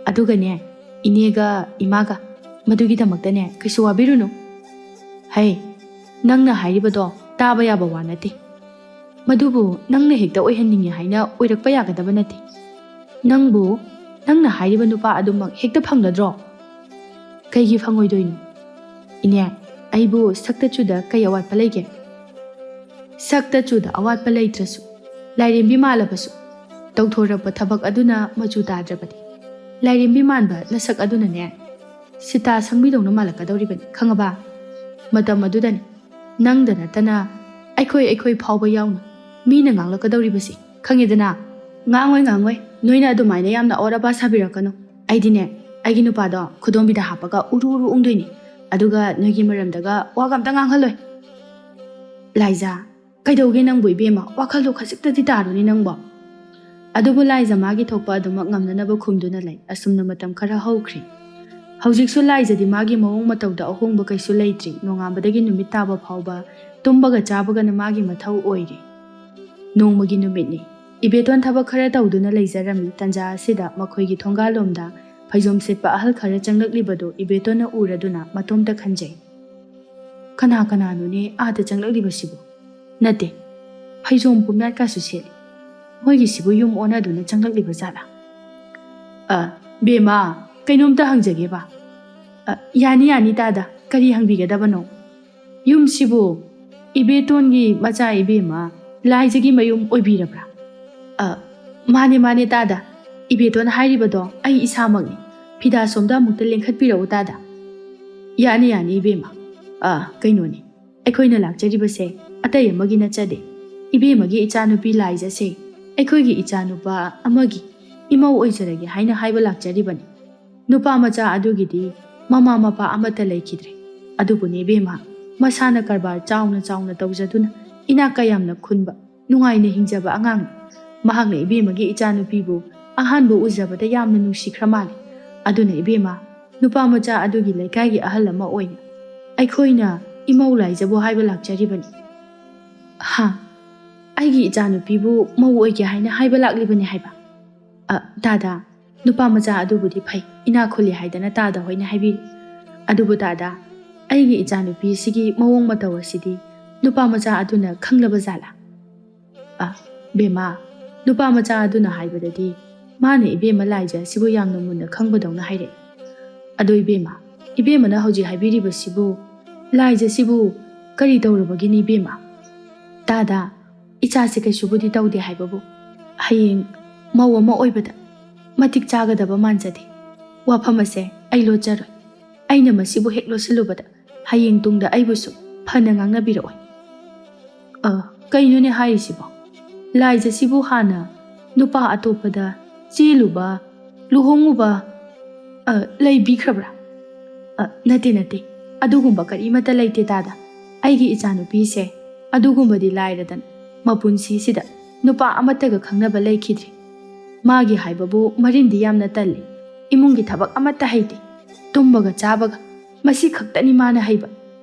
ꯑꯗꯨꯒꯅꯦ, ꯏꯅꯦꯒ ꯏꯃꯥꯒ, ꯃꯗꯨꯒꯤꯗꯃꯛꯇꯅꯦ ꯀꯩꯁꯨ ꯋꯥꯕꯤꯔꯨꯅꯨ꯫ ꯍꯩ, ꯅꯪꯅ ꯍꯥꯏꯔꯤꯕꯗꯣ ꯆꯥꯕ ꯌꯥꯕ ꯋꯥ ꯅꯠꯇꯦ꯫ ꯃꯗꯨꯕꯨ ꯅꯪꯅ ꯍꯦꯛꯇ ꯑꯣꯏꯍꯟꯅꯤꯡꯉꯦ ꯍꯥꯏꯅ ꯑꯣꯏꯔꯛꯄ ꯌꯥꯒꯗꯕ ꯅꯠꯇꯦ꯫ ꯅꯪꯕꯨ ꯅꯪꯅ ꯍꯥꯏꯔꯤꯕ ꯅꯨꯄꯥ ꯑꯗꯨꯃꯛ ꯍꯦꯛꯇ ꯐꯪꯒꯗ꯭ꯔꯣ? ꯀꯩꯒꯤ ꯐꯪꯉꯣꯏꯗꯣꯏꯅꯣ? ꯏꯅꯦ, ꯑꯩꯕꯨ ꯁꯛꯇ ꯆꯨꯗ ꯀꯩ ꯑꯋꯥꯠꯄ ꯂꯩꯒꯦ? ꯁꯛꯇ ꯆꯨꯗ ꯑꯋꯥꯠꯄ ꯂꯩꯇ꯭ꯔꯁꯨ, ꯂꯥꯏꯔꯦꯝꯕꯤ ꯃꯥꯜꯂꯕꯁꯨ, ꯇꯧꯊꯣꯔꯛꯄ ꯊꯕꯛ ꯑꯗꯨꯅ ꯃꯆꯨ ꯇꯥꯗ꯭ꯔꯕꯗꯤ, ꯂꯥꯏꯔꯦꯝꯕꯤ ꯃꯥꯟꯕ ꯅꯁꯛ ꯑꯗꯨꯅꯅꯦ, ꯁꯤꯇꯥ ꯁꯪꯕꯤꯗꯧꯅ ꯃꯥꯜꯂꯛꯀꯗꯧꯔꯤꯕꯅꯤ, ꯈꯪꯉꯕ? ꯃꯇꯝ ꯑꯗꯨꯗꯅꯤ ꯅꯪꯗ ꯅꯠꯇꯅ ꯑꯩꯈꯣꯏ, ꯑꯩꯈꯣꯏ ꯐꯥꯎꯕ ꯌꯥꯎꯅ ꯃꯤꯅ ꯉꯥꯡꯂꯛꯀꯗꯧꯔꯤꯕꯁꯤ, ꯈꯪꯉꯦꯗꯅ? ꯉꯥꯡꯉꯣꯏ, ꯉꯥꯡꯉꯣꯏ, ꯅꯣꯏꯅ ꯑꯗꯨꯃꯥꯏꯅ ꯌꯥꯝꯅ ꯑꯋꯥꯠ ꯑꯄꯥ ꯁꯥꯕꯤꯔꯛꯀꯅꯨ꯫ ꯑꯩꯗꯤꯅꯦ, ꯑꯩꯒꯤ ꯅꯨꯄꯥꯗꯣ ꯈꯨꯗꯣꯝꯕꯤꯗ ꯍꯥꯞꯄꯒ ꯎꯔꯨ ꯎꯔꯨ ꯎꯪꯗꯣꯏꯅꯤ, ꯑꯗꯨꯒ ꯅꯣꯏꯒꯤ ꯃꯔꯝꯗꯒ ꯋꯥꯒ ꯑꯝꯇ ꯉꯥꯡꯍꯜꯂꯣꯏ꯫ ꯂꯥꯏꯖꯥ, ꯀꯩꯗꯧꯒꯦ ꯅꯪꯕꯨ ꯏꯕꯦꯝꯃ? ꯋꯥꯈꯜꯗꯣ ꯈꯖꯤꯛꯇꯗꯤ ꯇꯥꯔꯨꯅꯦ ꯅꯪꯕꯣ꯫ ꯑꯗꯨꯕꯨ ꯂꯥꯏꯖ ꯃꯥꯒꯤ ꯊꯣꯛꯄ ꯑꯗꯨꯃꯛ ꯉꯝꯅꯅꯕ ꯈꯨꯝꯗꯨꯅ ꯂꯩ꯫ ꯑꯁꯨꯝꯅ ꯃꯇꯝ ꯈꯔ ꯍꯧꯈ꯭ꯔꯦ꯫ ꯍꯧꯖꯤꯛꯁꯨ ꯂꯥꯏꯖꯗꯤ ꯃꯥꯒꯤ ꯃꯑꯣꯡ ꯃꯇꯧꯗ ꯑꯍꯣꯡꯕ ꯀꯩꯁꯨ ꯂꯩꯇ꯭ꯔꯤ꯫ ꯅꯣꯡꯉꯥꯟꯕꯗꯒꯤ ꯅꯨꯃꯤꯠ ꯇꯥꯕ ꯐꯥꯎꯕ ꯇꯨꯝꯕꯒ ꯆꯥꯕꯒꯅ ꯃꯥꯒꯤ ꯃꯊꯧ ꯑꯣꯏꯔꯦ꯫ ꯅꯣꯡꯃꯒꯤ ꯅꯨꯃꯤꯠꯅꯤ꯫ ꯏꯕꯦꯇꯣꯟ ꯊꯕꯛ ꯈꯔ ꯇꯧꯗꯨꯅ ꯂꯩꯖꯔꯝꯃꯤ꯫ ꯇꯟꯖꯥ ꯑꯁꯤꯗ ꯃꯈꯣꯏꯒꯤ ꯊꯣꯡꯒꯥꯜꯂꯣꯝꯗ ꯐꯩꯖꯣꯝ ꯁꯦꯠꯄ ꯑꯍꯜ ꯈꯔ ꯆꯪꯂꯛꯂꯤꯕꯗꯨ ꯏꯕꯦꯇꯣꯟꯅ ꯎꯔꯗꯨꯅ ꯃꯇꯣꯝꯇ ꯈꯟꯖꯩ, "ꯀꯅꯥ ꯀꯅꯥꯅꯣꯅꯦ ꯑꯥꯗ ꯆꯪꯂꯛꯂꯤꯕꯁꯤꯕꯨ? ꯅꯠꯇꯦ, ꯐꯩꯖꯣꯝ ꯄꯨꯝꯌꯥꯠꯀꯁꯨ ꯁꯦꯠꯂꯤ꯫ ꯃꯣꯏꯒꯤꯁꯤꯕꯨ ꯌꯨꯝ ꯑꯣꯟꯅꯗꯨꯅ ꯆꯪꯂꯛꯂꯤꯕ ꯖꯥꯠꯂꯥ? ꯑ, ꯕꯦꯝꯃ, ꯀꯩꯅꯣꯝꯇ ꯍꯪꯖꯒꯦꯕ?" "ꯑ, ꯌꯥꯅꯤ, ꯌꯥꯅꯤ ꯇꯥꯗ, ꯀꯔꯤ ꯍꯪꯕꯤꯒꯗꯕꯅꯣ?" "ꯌꯨꯝꯁꯤꯕꯨ ꯏꯕꯦꯇꯣꯟꯒꯤ ꯃꯆꯥ ꯏꯕꯦꯝꯃ ꯂꯥꯏꯖꯒꯤ ꯃꯌꯨꯝ ꯑꯣꯏꯕꯤꯔꯕ꯭ꯔꯥ?" "ꯑ, ꯃꯥꯅꯦ, ꯃꯥꯅꯦ ꯇꯥꯗ, ꯏꯕꯦꯇꯣꯟ ꯍꯥꯏꯔꯤꯕꯗꯣ ꯑꯩ ꯏꯁꯥꯃꯛꯅꯤ꯫ ꯐꯤꯗꯥ ꯁꯣꯝꯗ ꯑꯃꯨꯛꯇ ꯂꯦꯡꯈꯠꯄꯤꯔꯛꯎ ꯇꯥꯗ꯫" "ꯌꯥꯅꯤ, ꯌꯥꯅꯤ ꯏꯕꯦꯝꯃ꯫ ꯑ, ꯀꯩꯅꯣꯅꯤ, ꯑꯩꯈꯣꯏꯅ ꯂꯥꯛꯆꯔꯤꯕꯁꯦ ꯑꯇꯩ ꯑꯃꯒꯤ ꯅꯠꯆꯗꯦ꯫ ꯏꯕꯦꯝꯃꯒꯤ ꯏꯆꯥꯅꯨꯄꯤ ꯂꯥꯏꯖꯁꯦ ꯑꯩꯈꯣꯏꯒꯤ ꯏꯆꯥꯅꯨꯄꯥ ꯑꯃꯒꯤ ꯏꯃꯧ ꯑꯣꯏꯖꯔꯒꯦ ꯍꯥꯏꯅ ꯍꯥꯏꯕ ꯂꯥꯛꯆꯔꯤꯕꯅꯤ꯫ ꯅꯨꯄꯥ ꯃꯆꯥ ꯑꯗꯨꯒꯤꯗꯤ ꯃꯃꯥ ꯃꯄꯥ ꯑꯃꯠꯇ ꯂꯩꯈꯤꯗ꯭ꯔꯦ꯫ ꯑꯗꯨꯕꯨꯅꯦ ꯏꯕꯦꯝꯃ, ꯃꯁꯥꯅ ꯀꯔꯕꯥꯔ ꯆꯥꯎꯅ ꯆꯥꯎꯅ ꯇꯧꯖꯗꯨꯅ ꯏꯅꯥꯛ ꯀꯌꯥꯝꯅ ꯈꯨꯟꯕ, ꯅꯨꯡꯉꯥꯏꯅ ꯍꯤꯡꯖꯕ ꯑꯉꯥꯡꯅꯤ꯫ ꯃꯍꯥꯛꯅ ꯏꯕꯦꯝꯃꯒꯤ ꯏꯆꯥꯅꯨꯄꯤꯕꯨ ꯑꯍꯥꯟꯕ ꯎꯖꯕꯗ ꯌꯥꯝꯅ ꯅꯨꯡꯁꯤꯈ꯭ꯔ ꯃꯥꯜꯂꯦ꯫ ꯑꯗꯨꯅ ꯏꯕꯦꯝꯃ, ꯅꯨꯄꯥ ꯃꯆꯥ ꯑꯗꯨꯒꯤ ꯂꯩꯀꯥꯏꯒꯤ ꯑꯍꯜ ꯑꯃ ꯑꯣꯏꯅ ꯑꯩꯈꯣꯏꯅ ꯏꯃꯧ ꯂꯥꯏꯖꯕꯨ ꯍꯥꯏꯕ ꯂꯥꯛꯆꯔꯤꯕꯅꯤ꯫" "ꯍꯥ? ꯑꯩꯒꯤ ꯏꯆꯥꯅꯨꯄꯤꯕꯨ ꯃꯧ ꯑꯣꯏꯒꯦ ꯍꯥꯏꯅ ꯍꯥꯏꯕ ꯂꯥꯛꯂꯤꯕꯅꯤ ꯍꯥꯏꯕ?" "ꯑ, ꯇꯥꯗ, ꯅꯨꯄꯥ ꯃꯆꯥ ꯑꯗꯨꯕꯨꯗꯤ ꯐꯩ, ꯏꯅꯥꯛ ꯈꯨꯜꯂꯤ ꯍꯥꯏꯗꯅ ꯇꯥꯗ ꯍꯣꯏꯅ ꯍꯥꯏꯕꯤꯔꯤ꯫ ꯑꯗꯨꯕꯨ ꯇꯥꯗ, ꯑꯩꯒꯤ ꯏꯆꯥꯅꯨꯄꯤꯁꯤꯒꯤ ꯃꯑꯣꯡ ꯃꯇꯧ ꯑꯁꯤꯗꯤ ꯅꯨꯄꯥ ꯃꯆꯥ ꯑꯗꯨꯅ ꯈꯪꯂꯕ ꯖꯥꯠꯂꯥ? ꯑ, ꯕꯦꯝꯃ, ꯅꯨꯄꯥ ꯃꯆꯥ ꯑꯗꯨꯅ ꯍꯥꯏꯕꯗꯗꯤ ꯃꯥꯅ ꯏꯕꯦꯝꯃ ꯂꯥꯏꯖ ꯑꯁꯤꯕꯨ ꯌꯥꯝꯅ ꯃꯨꯟꯅ ꯈꯪꯕꯗꯧꯅ ꯍꯥꯏꯔꯛꯏ꯫ ꯑꯗꯣ ꯏꯕꯦꯝꯃ, ꯏꯕꯦꯝꯃꯅ ꯍꯧꯖꯤꯛ ꯍꯥꯏꯕꯤꯔꯤꯕꯁꯤꯕꯨ, ꯂꯥꯏꯖ ꯑꯁꯤꯕꯨ ꯀꯔꯤ ꯇꯧꯔꯨꯕꯒꯤꯅꯤ ꯏꯕꯦꯝꯃ? ꯇꯥꯗ, ꯏꯆꯥꯁꯦ ꯀꯩꯁꯨꯕꯨꯗꯤ ꯇꯧꯗꯦ ꯍꯥꯏꯕꯕꯨ, ꯍꯌꯦꯡ ꯃꯧ ꯑꯃ ꯑꯣꯏꯕꯗ ꯃꯇꯤꯛ ꯆꯥꯒꯗꯕ ꯃꯥꯟꯖꯗꯦ꯫ ꯋꯥꯐꯝ ꯑꯁꯦ ꯑꯩ ꯂꯣꯠꯆꯔꯣꯏ꯫ ꯑꯩꯅ ꯃꯁꯤꯕꯨ ꯍꯦꯛ ꯂꯣꯠꯁꯤꯜꯂꯨꯕꯗ ꯍꯌꯦꯡ ꯇꯨꯡꯗ ꯑꯩꯕꯨꯁꯨ ꯐꯅ ꯉꯥꯡꯅꯕꯤꯔꯛꯑꯣꯏ꯫ ꯑ, ꯀꯩꯅꯣꯅꯦ ꯍꯥꯏꯔꯤꯁꯤꯕꯣ? ꯂꯥꯏꯖ ꯑꯁꯤꯕꯨ ꯍꯥꯟꯅ ꯅꯨꯄꯥ ꯑꯇꯣꯞꯄꯗ ꯆꯦꯜꯂꯨꯕ, ꯂꯨꯍꯣꯡꯉꯨꯕ, ꯑ, ꯂꯩꯕꯤꯈ꯭ꯔꯕ꯭ꯔꯥ? ꯑ, ꯅꯠꯇꯦ, ꯅꯠꯇꯦ, ꯑꯗꯨꯒꯨꯝꯕ ꯀꯔꯤꯃꯠꯇ ꯂꯩꯇꯦ ꯇꯥꯗ꯫ ꯑꯩꯒꯤ ꯏꯆꯥꯅꯨꯄꯤꯁꯦ ꯑꯗꯨꯒꯨꯝꯕꯗꯤ ꯂꯥꯏꯔꯗꯅ ꯃꯄꯨꯟꯁꯤꯁꯤꯗ ꯅꯨꯄꯥ ꯑꯃꯠꯇꯒ ꯈꯪꯅꯕ ꯂꯩꯈꯤꯗ꯭ꯔꯤ꯫ ꯃꯥꯒꯤ ꯍꯥꯏꯕꯕꯨ ꯃꯔꯤꯟꯗꯤ ꯌꯥꯝꯅ ꯇꯜꯂꯤ꯫ ꯏꯃꯨꯡꯒꯤ ꯊꯕꯛ ꯑꯃꯠꯇ ꯍꯩꯇꯦ꯫ ꯇꯨꯝꯕꯒ ꯆꯥꯕꯒ ꯃꯁꯤ ꯈꯛꯇꯅꯤ ꯃꯥꯅ ꯍꯩꯕ꯫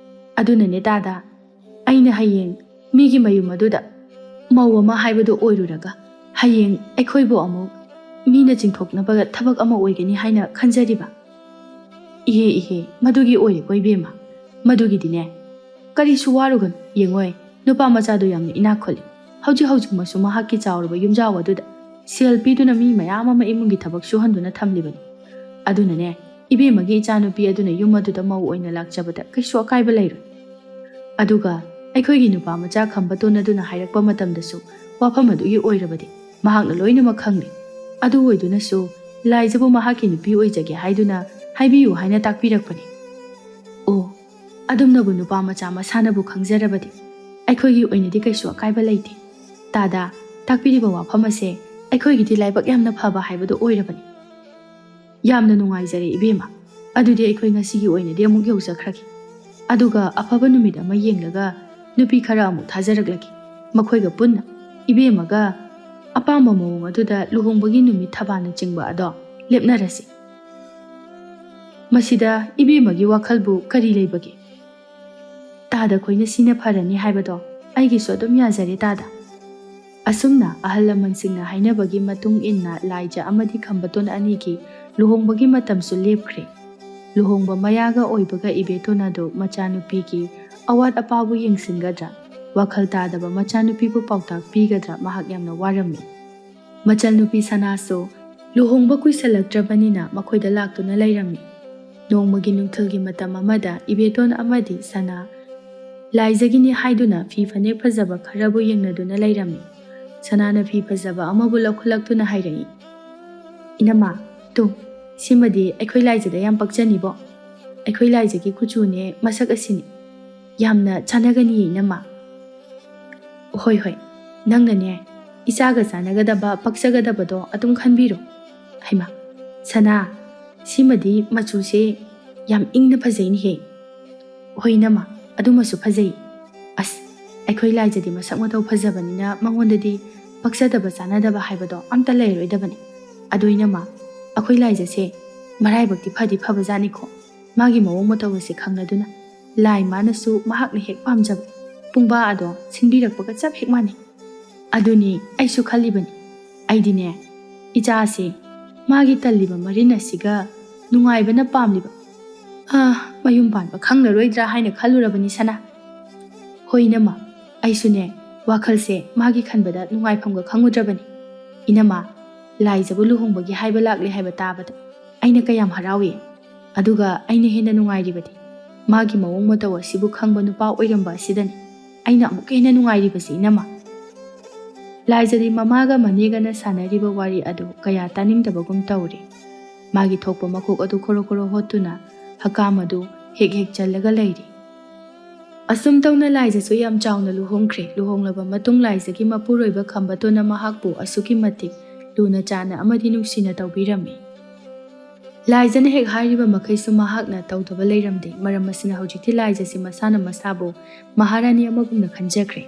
ꯑꯗꯨꯅꯅꯦ ꯇꯥꯗ, ꯑꯩꯅ ꯍꯌꯦꯡ ꯃꯤꯒꯤ ꯃꯌꯨꯝ ꯑꯗꯨꯗ ꯃꯧ ꯑꯃ ꯍꯥꯏꯕꯗꯨ ꯑꯣꯏꯔꯨꯔꯒ ꯍꯌꯦꯡ ꯑꯩꯈꯣꯏꯕꯨ ꯑꯃꯨꯛ ꯃꯤꯅ ꯆꯤꯡꯊꯣꯛꯅꯕ ꯊꯕꯛ ꯑꯃ ꯑꯣꯏꯒꯅꯤ ꯍꯥꯏꯅ ꯈꯟꯖꯔꯤꯕ꯫ ꯏꯍꯦ, ꯏꯍꯦ, ꯃꯗꯨꯒꯤ ꯑꯣꯏꯔꯦꯀꯣ ꯏꯕꯦꯝꯃ꯫ ꯃꯗꯨꯒꯤꯗꯤꯅꯦ, ꯀꯔꯤꯁꯨ ꯋꯥꯔꯨꯒꯅꯨ꯫ ꯌꯦꯡꯉꯣꯏ, ꯅꯨꯄꯥ ꯃꯆꯥꯗꯣ ꯌꯥꯝꯅ ꯏꯅꯥꯛ ꯈꯨꯜꯂꯤ꯫ ꯍꯧꯖꯤꯛ ꯍꯧꯖꯤꯛꯃꯛꯁꯨ ꯃꯍꯥꯛꯀꯤ ꯆꯥꯎꯔꯕ ꯌꯨꯝꯖꯥꯎ ꯑꯗꯨꯗ ꯁꯦꯜ ꯄꯤꯗꯨꯅ ꯃꯤ ꯃꯌꯥꯝ ꯑꯃ ꯏꯃꯨꯡꯒꯤ ꯊꯕꯛ ꯁꯨꯍꯟꯗꯨꯅ ꯊꯝꯂꯤꯕꯅꯤ꯫ ꯑꯗꯨꯅꯅꯦ, ꯏꯕꯦꯝꯃꯒꯤ ꯏꯆꯥꯅꯨꯄꯤ ꯑꯗꯨꯅ ꯌꯨꯝ ꯑꯗꯨꯗ ꯃꯧ ꯑꯣꯏꯅ ꯂꯥꯛꯆꯕꯗ ꯀꯩꯁꯨ ꯑꯀꯥꯏꯕ ꯂꯩꯔꯣꯏ꯫ ꯑꯗꯨꯒ ꯑꯩꯈꯣꯏꯒꯤ ꯅꯨꯄꯥ ꯃꯆꯥ ꯈꯝꯕꯇꯣꯟ ꯑꯗꯨꯅ ꯍꯥꯏꯔꯛꯄ ꯃꯇꯝꯗꯁꯨ ꯋꯥꯐꯝ ꯑꯗꯨꯒꯤ ꯑꯣꯏꯔꯕꯗꯤ ꯃꯍꯥꯛꯅ ꯂꯣꯏꯅꯃꯛ ꯈꯪꯂꯤ꯫ ꯑꯗꯨ ꯑꯣꯏꯗꯨꯅꯁꯨ ꯂꯥꯏꯖꯕꯨ ꯃꯍꯥꯛꯀꯤ ꯅꯨꯄꯤ ꯑꯣꯏꯖꯒꯦ ꯍꯥꯏꯗꯨꯅ ꯍꯥꯏꯕꯤꯌꯨ ꯍꯥꯏꯅ ꯇꯥꯛꯄꯤꯔꯛꯄꯅꯤ꯫ ꯑꯣ, ꯑꯗꯨꯝꯅꯕꯨ ꯅꯨꯄꯥ ꯃꯆꯥ ꯃꯁꯥꯅꯕꯨ ꯈꯪꯖꯔꯕꯗꯤ ꯑꯩꯈꯣꯏꯒꯤ ꯑꯣꯏꯅꯗꯤ ꯀꯩꯁꯨ ꯑꯀꯥꯏꯕ ꯂꯩꯇꯦ꯫ ꯇꯥꯗ, ꯇꯥꯛꯄꯤꯔꯤꯕ ꯋꯥꯐꯝ ꯑꯁꯦ ꯑꯩꯈꯣꯏꯒꯤꯗꯤ ꯂꯥꯏꯕꯛ ꯌꯥꯝꯅ ꯐꯕ ꯍꯥꯏꯕꯗꯨ ꯑꯣꯏꯔꯕꯅꯤ꯫ ꯌꯥꯝꯅ ꯅꯨꯡꯉꯥꯏꯖꯔꯦ ꯏꯕꯦꯝꯃ꯫ ꯑꯗꯨꯗꯤ ꯑꯩꯈꯣꯏ ꯉꯁꯤꯒꯤ ꯑꯣꯏꯅꯗꯤ ꯑꯃꯨꯛ ꯌꯧꯖꯈ꯭ꯔꯒꯦ꯫ ꯑꯗꯨꯒ ꯑꯐꯕ ꯅꯨꯃꯤꯠ ꯑꯃ ꯌꯦꯡꯂꯒ ꯅꯨꯄꯤ ꯈꯔ ꯑꯃꯨꯛ ꯊꯥꯖꯔꯛꯂꯒꯦ꯫ ꯃꯈꯣꯏꯒ ꯄꯨꯟꯅ ꯏꯕꯦꯝꯃꯒ ꯑꯄꯥꯝꯕ ꯃꯑꯣꯡ ꯑꯗꯨꯗ ꯂꯨꯍꯣꯡꯕꯒꯤ ꯅꯨꯃꯤꯠ ꯊꯕꯥꯜꯅꯆꯤꯡꯕ ꯑꯗꯣ ꯂꯦꯞꯅꯔꯁꯤ꯫ ꯃꯁꯤꯗ ꯏꯕꯦꯝꯃꯒꯤ ꯋꯥꯈꯜꯕꯨ ꯀꯔꯤ ꯂꯩꯕꯒꯦ? ꯇꯥꯗ ꯈꯣꯏꯅ ꯁꯤꯅ ꯐꯔꯅꯤ ꯍꯥꯏꯕꯗꯣ ꯑꯩꯒꯤꯁꯨ ꯑꯗꯨꯝ ꯌꯥꯖꯔꯦ ꯇꯥꯗ꯫ ꯑꯁꯨꯝꯅ ꯑꯍꯜ ꯂꯃꯟꯁꯤꯡꯅ ꯍꯥꯏꯅꯕꯒꯤ ꯃꯇꯨꯡ ꯏꯟꯅ ꯂꯥꯏꯖ ꯑꯃꯗꯤ ꯈꯝꯕꯇꯣꯟ ꯑꯅꯤꯒꯤ ꯂꯨꯍꯣꯡꯕꯒꯤ ꯃꯇꯝꯁꯨ ꯂꯦꯞꯈ꯭ꯔꯦ꯫ ꯂꯨꯍꯣꯡꯕ ꯃꯌꯥꯒ ꯑꯣꯏꯕꯒ ꯏꯕꯦꯇꯣꯟ ꯑꯗꯨ ꯃꯆꯥꯅꯨꯄꯤꯒꯤ ꯑꯋꯥꯠ ꯑꯄꯥꯕꯨ ꯌꯦꯡꯁꯤꯟꯒꯗ꯭ꯔꯥ, ꯋꯥꯈꯜ ꯇꯥꯗꯕ ꯃꯆꯥꯅꯨꯄꯤꯕꯨ ꯄꯥꯎꯇꯥꯛ ꯄꯤꯒꯗ꯭ꯔꯥ ꯃꯍꯥꯛ ꯌꯥꯝꯅ ꯋꯥꯔꯝꯃꯤ꯫ ꯃꯆꯜꯅꯨꯄꯤ ꯁꯅꯥꯁꯨ ꯂꯨꯍꯣꯡꯕ ꯀꯨꯏꯁꯜꯂꯛꯇ꯭ꯔꯕꯅꯤꯅ ꯃꯈꯣꯏꯗ ꯂꯥꯛꯇꯨꯅ ꯂꯩꯔꯝꯃꯤ꯫ ꯅꯣꯡꯃꯒꯤ ꯅꯨꯡꯊꯤꯜꯒꯤ ꯃꯇꯝ ꯑꯃꯗ ꯏꯕꯦꯇꯣꯟ ꯑꯃꯗꯤ ꯁꯅꯥ ꯂꯥꯏꯖꯒꯤꯅꯤ ꯍꯥꯏꯗꯨꯅ ꯐꯤ ꯐꯅꯦꯛ ꯐꯖꯕ ꯈꯔꯕꯨ ꯌꯦꯡꯅꯗꯨꯅ ꯂꯩꯔꯝꯃꯤ꯫ ꯁꯅꯥꯅ ꯐꯤ ꯐꯖꯕ ꯑꯃꯕꯨ ꯂꯧꯈꯠꯂꯛꯇꯨꯅ ꯍꯥꯏꯔꯛꯏ, "ꯏꯅꯝꯃ, ꯇꯨ, ꯁꯤꯃꯗꯤ ꯑꯩꯈꯣꯏ ꯂꯥꯏꯖꯗ ꯌꯥꯝ ꯄꯛꯆꯅꯤꯕꯣ꯫ ꯑꯩꯈꯣꯏ ꯂꯥꯏꯖꯒꯤ ꯀꯨꯆꯨꯅꯦ ꯃꯁꯛ ꯑꯁꯤꯅꯤ꯫ ꯌꯥꯝꯅ ꯆꯥꯟꯅꯒꯅꯤꯌꯦ ꯏꯅꯝꯃ꯫" "ꯍꯣꯏ, ꯍꯣꯏ, ꯅꯪꯅꯅꯦ ꯏꯆꯥꯒ ꯆꯥꯟꯅꯒꯗꯕ, ꯄꯛꯆꯒꯗꯕꯗꯣ ꯑꯗꯨꯝ ꯈꯟꯕꯤꯔꯣ꯫" "ꯍꯩꯃꯥ, ꯁꯅꯥ, ꯁꯤꯃꯗꯤ ꯃꯆꯨꯁꯦ ꯌꯥꯝ ꯏꯪꯅ ꯐꯖꯩꯅꯦꯍꯦ꯫" "ꯍꯣꯏ ꯏꯅꯝꯃ, ꯑꯗꯨꯃꯁꯨ ꯐꯖꯩ꯫ ꯑꯁ, ꯑꯩꯈꯣꯏ ꯂꯥꯏꯖꯗꯤ ꯃꯁꯛ ꯃꯇꯧ ꯐꯖꯕꯅꯤꯅ ꯃꯉꯣꯟꯗꯗꯤ ꯄꯛꯆꯗꯕ ꯆꯥꯟꯅꯗꯕ ꯍꯥꯏꯕꯗꯣ ꯑꯝꯇ ꯂꯩꯔꯣꯏꯗꯕꯅꯤ꯫ ꯑꯗꯣ ꯏꯅꯝꯃ, ꯑꯩꯈꯣꯏ ꯂꯥꯏꯖꯁꯦ ꯃꯔꯥꯏꯕꯛꯇꯤ ꯐꯗꯤ ꯐꯕꯖꯥꯠꯅꯤꯀꯣ꯫ ꯃꯥꯒꯤ ꯃꯑꯣꯡ ꯃꯇꯧ ꯑꯁꯤ ꯈꯪꯂꯗꯨꯅ ꯂꯥꯏ ꯃꯥꯅꯁꯨ ꯃꯍꯥꯛꯅ ꯍꯦꯛ ꯄꯥꯝꯖꯕ ꯄꯨꯡꯕꯥ ꯑꯗꯣ ꯁꯤꯟꯕꯤꯔꯛꯄꯒ ꯆꯞ ꯍꯦꯛ ꯃꯥꯟꯅꯩ꯫" "ꯑꯗꯨꯅꯤ ꯑꯩꯁꯨ ꯈꯜꯂꯤꯕꯅꯤ꯫ ꯑꯩꯗꯤꯅꯦ, ꯏꯆꯥꯁꯦ ꯃꯥꯒꯤ ꯇꯜꯂꯤꯕ ꯃꯔꯤꯟ ꯑꯁꯤꯒ ꯅꯨꯡꯉꯥꯏꯕꯅ ꯄꯥꯝꯂꯤꯕ, ꯑꯥ, ꯃꯌꯨꯝ ꯄꯥꯟꯕ ꯈꯪꯂꯔꯣꯏꯗ꯭ꯔꯥ ꯍꯥꯏꯅ ꯈꯜꯂꯨꯔꯕꯅꯤ ꯁꯅꯥ꯫" "ꯍꯣꯏ ꯏꯅꯝꯃ, ꯑꯩꯁꯨꯅꯦ ꯋꯥꯈꯜꯁꯦ ꯃꯥꯒꯤ ꯈꯟꯕꯗ ꯅꯨꯡꯉꯥꯏꯐꯝꯒ ꯈꯪꯉꯨꯗ꯭ꯔꯕꯅꯤ꯫ ꯏꯅꯝꯃ, ꯂꯥꯏꯖꯕꯨ ꯂꯨꯍꯣꯡꯕꯒꯤ ꯍꯥꯏꯕ ꯂꯥꯛꯂꯦ ꯍꯥꯏꯕ ꯇꯥꯕꯗ ꯑꯩꯅ ꯀꯌꯥꯝ ꯍꯔꯥꯎꯏ꯫ ꯑꯗꯨꯒ ꯑꯩꯅ ꯍꯦꯟꯅ ꯅꯨꯡꯉꯥꯏꯔꯤꯕꯗꯤ ꯃꯥꯒꯤ ꯃꯑꯣꯡ ꯃꯇꯧ ꯑꯁꯤꯕꯨ ꯈꯪꯕ ꯅꯨꯄꯥ ꯑꯣꯏꯔꯝꯕ ꯑꯁꯤꯗꯅꯤ꯫ ꯑꯩꯅ ꯑꯃꯨꯛꯀ ꯍꯦꯟꯅ ꯅꯨꯡꯉꯥꯏꯔꯤꯕꯁꯤ ꯏꯅꯝꯃ꯫" ꯂꯥꯏꯖꯗꯤ ꯃꯃꯥꯒ ꯃꯅꯦꯒꯅ ꯁꯥꯟꯅꯔꯤꯕ ꯋꯥꯔꯤ ꯑꯗꯨ ꯀꯌꯥ ꯇꯥꯅꯤꯡꯗꯕꯒꯨꯝ ꯇꯧꯔꯤ꯫ ꯃꯥꯒꯤ ꯊꯣꯛꯄ ꯃꯀꯣꯛ ꯑꯗꯨ ꯈꯣꯔꯣ ꯈꯣꯔꯣ ꯍꯣꯠꯇꯨꯅ ꯍꯀꯥꯝ ꯑꯗꯨ ꯍꯦꯛ ꯍꯦꯛ ꯆꯜꯂꯒ ꯂꯩꯔꯤ꯫ ꯑꯁꯨꯝ ꯇꯧꯅ ꯂꯥꯏꯖꯁꯨ ꯌꯥꯝ ꯆꯥꯎꯅ ꯂꯨꯍꯣꯡꯈ꯭ꯔꯦ꯫ ꯂꯨꯍꯣꯡꯂꯕ ꯃꯇꯨꯡ ꯂꯥꯏꯖꯒꯤ ꯃꯄꯨꯔꯣꯏꯕ ꯈꯝꯕꯇꯣꯟꯅ ꯃꯍꯥꯛꯄꯨ ꯑꯁꯨꯛꯀꯤ ꯃꯇꯤꯛ ꯂꯨꯅ ꯆꯥꯟꯅ ꯑꯃꯗꯤ ꯅꯨꯡꯁꯤꯅ ꯇꯧꯕꯤꯔꯝꯃꯤ꯫ ꯂꯥꯏꯖꯅ ꯍꯦꯛ ꯍꯥꯏꯔꯤꯕ ꯃꯈꯩꯁꯨ ꯃꯍꯥꯛꯅ ꯇꯧꯗꯕ ꯂꯩꯔꯝꯗꯦ꯫ ꯃꯔꯝ ꯑꯁꯤꯅ ꯍꯧꯖꯤꯛꯇꯤ ꯂꯥꯏꯖꯁꯤ ꯃꯁꯥꯅ ꯃꯁꯥꯕꯨ ꯃꯍꯥꯔꯥꯅꯤ ꯑꯃꯒꯨꯝꯅ ꯈꯟꯖꯈ꯭ꯔꯦ꯫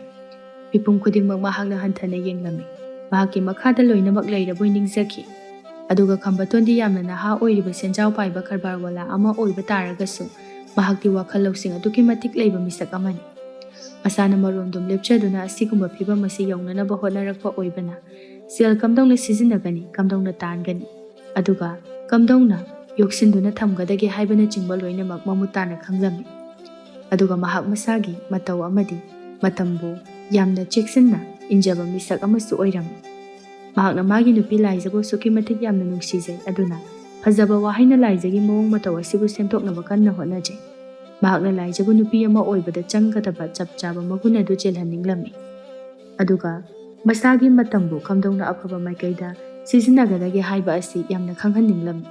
ꯃꯤꯄꯨꯝ ꯈꯨꯗꯤꯡꯃꯛ ꯃꯍꯥꯛꯅ ꯍꯟꯊꯅ ꯌꯦꯡꯂꯝꯃꯤ꯫ ꯃꯍꯥꯛꯀꯤ ꯃꯈꯥꯗ ꯂꯣꯏꯅꯃꯛ ꯂꯩꯔꯕꯣꯏ ꯅꯤꯡꯖꯈꯤ꯫ ꯑꯗꯨꯒ ꯈꯝꯕꯇꯣꯟꯗꯤ ꯌꯥꯝꯅ ꯅꯍꯥ ꯑꯣꯏꯔꯤꯕ ꯁꯦꯟꯖꯥꯎ ꯄꯥꯏꯕ ꯀꯔꯕꯥꯔ ꯋꯥꯂꯥ ꯑꯃ ꯑꯣꯏꯕ ꯇꯥꯔꯒꯁꯨ ꯃꯍꯥꯛꯇꯤ ꯋꯥꯈꯜ ꯂꯧꯁꯤꯡ ꯑꯗꯨꯛꯀꯤ ꯃꯇꯤꯛ ꯂꯩꯕ ꯃꯤꯁꯛ ꯑꯃꯅꯤ꯫ ꯃꯁꯥꯅ ꯃꯔꯣꯝꯗꯣꯝ ꯂꯦꯞꯆꯗꯨꯅ ꯑꯁꯤꯒꯨꯝꯕ ꯐꯤꯕꯝ ꯑꯁꯤ ꯌꯧꯅꯅꯕ ꯍꯣꯠꯅꯔꯛꯄ ꯑꯣꯏꯕꯅ ꯁꯦꯜ ꯀꯝꯗꯧꯅ ꯁꯤꯖꯤꯟꯅꯒꯅꯤ, ꯀꯝꯗꯧꯅ ꯇꯥꯟꯒꯅꯤ, ꯑꯗꯨꯒ ꯀꯝꯗꯧꯅ ꯌꯣꯛꯁꯤꯟꯗꯨꯅ ꯊꯝꯒꯗꯒꯦ ꯍꯥꯏꯕꯅꯆꯤꯡꯕ ꯂꯣꯏꯅꯃꯛ ꯃꯃꯨꯠ ꯇꯥꯅ ꯈꯪꯂꯝꯃꯤ꯫ ꯑꯗꯨꯒ ꯃꯍꯥꯛ ꯃꯁꯥꯒꯤ ꯃꯇꯧ ꯑꯃꯗꯤ ꯃꯇꯝꯕꯨ ꯌꯥꯝꯅ ꯆꯦꯛꯁꯤꯟꯅ ꯏꯟꯖꯕ ꯃꯤꯁꯛ ꯑꯃꯁꯨ ꯑꯣꯏꯔꯝꯃꯤ꯫ ꯃꯍꯥꯛꯅ ꯃꯥꯒꯤ ꯅꯨꯄꯤ ꯂꯥꯏꯖꯕꯨ ꯑꯁꯨꯛꯀꯤ ꯃꯇꯤꯛ ꯌꯥꯝꯅ ꯅꯨꯡꯁꯤꯖꯩ, ꯑꯗꯨꯅ ꯐꯖꯕ ꯋꯥꯍꯩꯅ ꯂꯥꯏꯖꯒꯤ ꯃꯑꯣꯡ ꯃꯇꯧ ꯑꯁꯤꯕꯨ ꯁꯦꯝꯗꯣꯛꯅꯕ ꯀꯟꯅ ꯍꯣꯠꯅꯖꯩ꯫ ꯃꯍꯥꯛꯅ ꯂꯥꯏꯖꯕꯨ ꯅꯨꯄꯤ ꯑꯃ ꯑꯣꯏꯕꯗ ꯆꯪꯒꯗꯕ ꯆꯞ ꯆꯥꯕ ꯃꯒꯨꯟ ꯑꯗꯨ ꯆꯦꯜꯍꯟꯅꯤꯡꯂꯝꯃꯤ꯫ ꯑꯗꯨꯒ ꯃꯁꯥꯒꯤ ꯃꯇꯝꯕꯨ ꯀꯝꯗꯧꯅ ꯑꯐꯕ ꯃꯥꯏꯀꯩꯗ ꯁꯤꯖꯤꯟꯅꯒꯗꯒꯦ ꯍꯥꯏꯕ ꯑꯁꯤ ꯌꯥꯝꯅ ꯈꯪꯍꯟꯅꯤꯡꯂꯝꯃꯤ꯫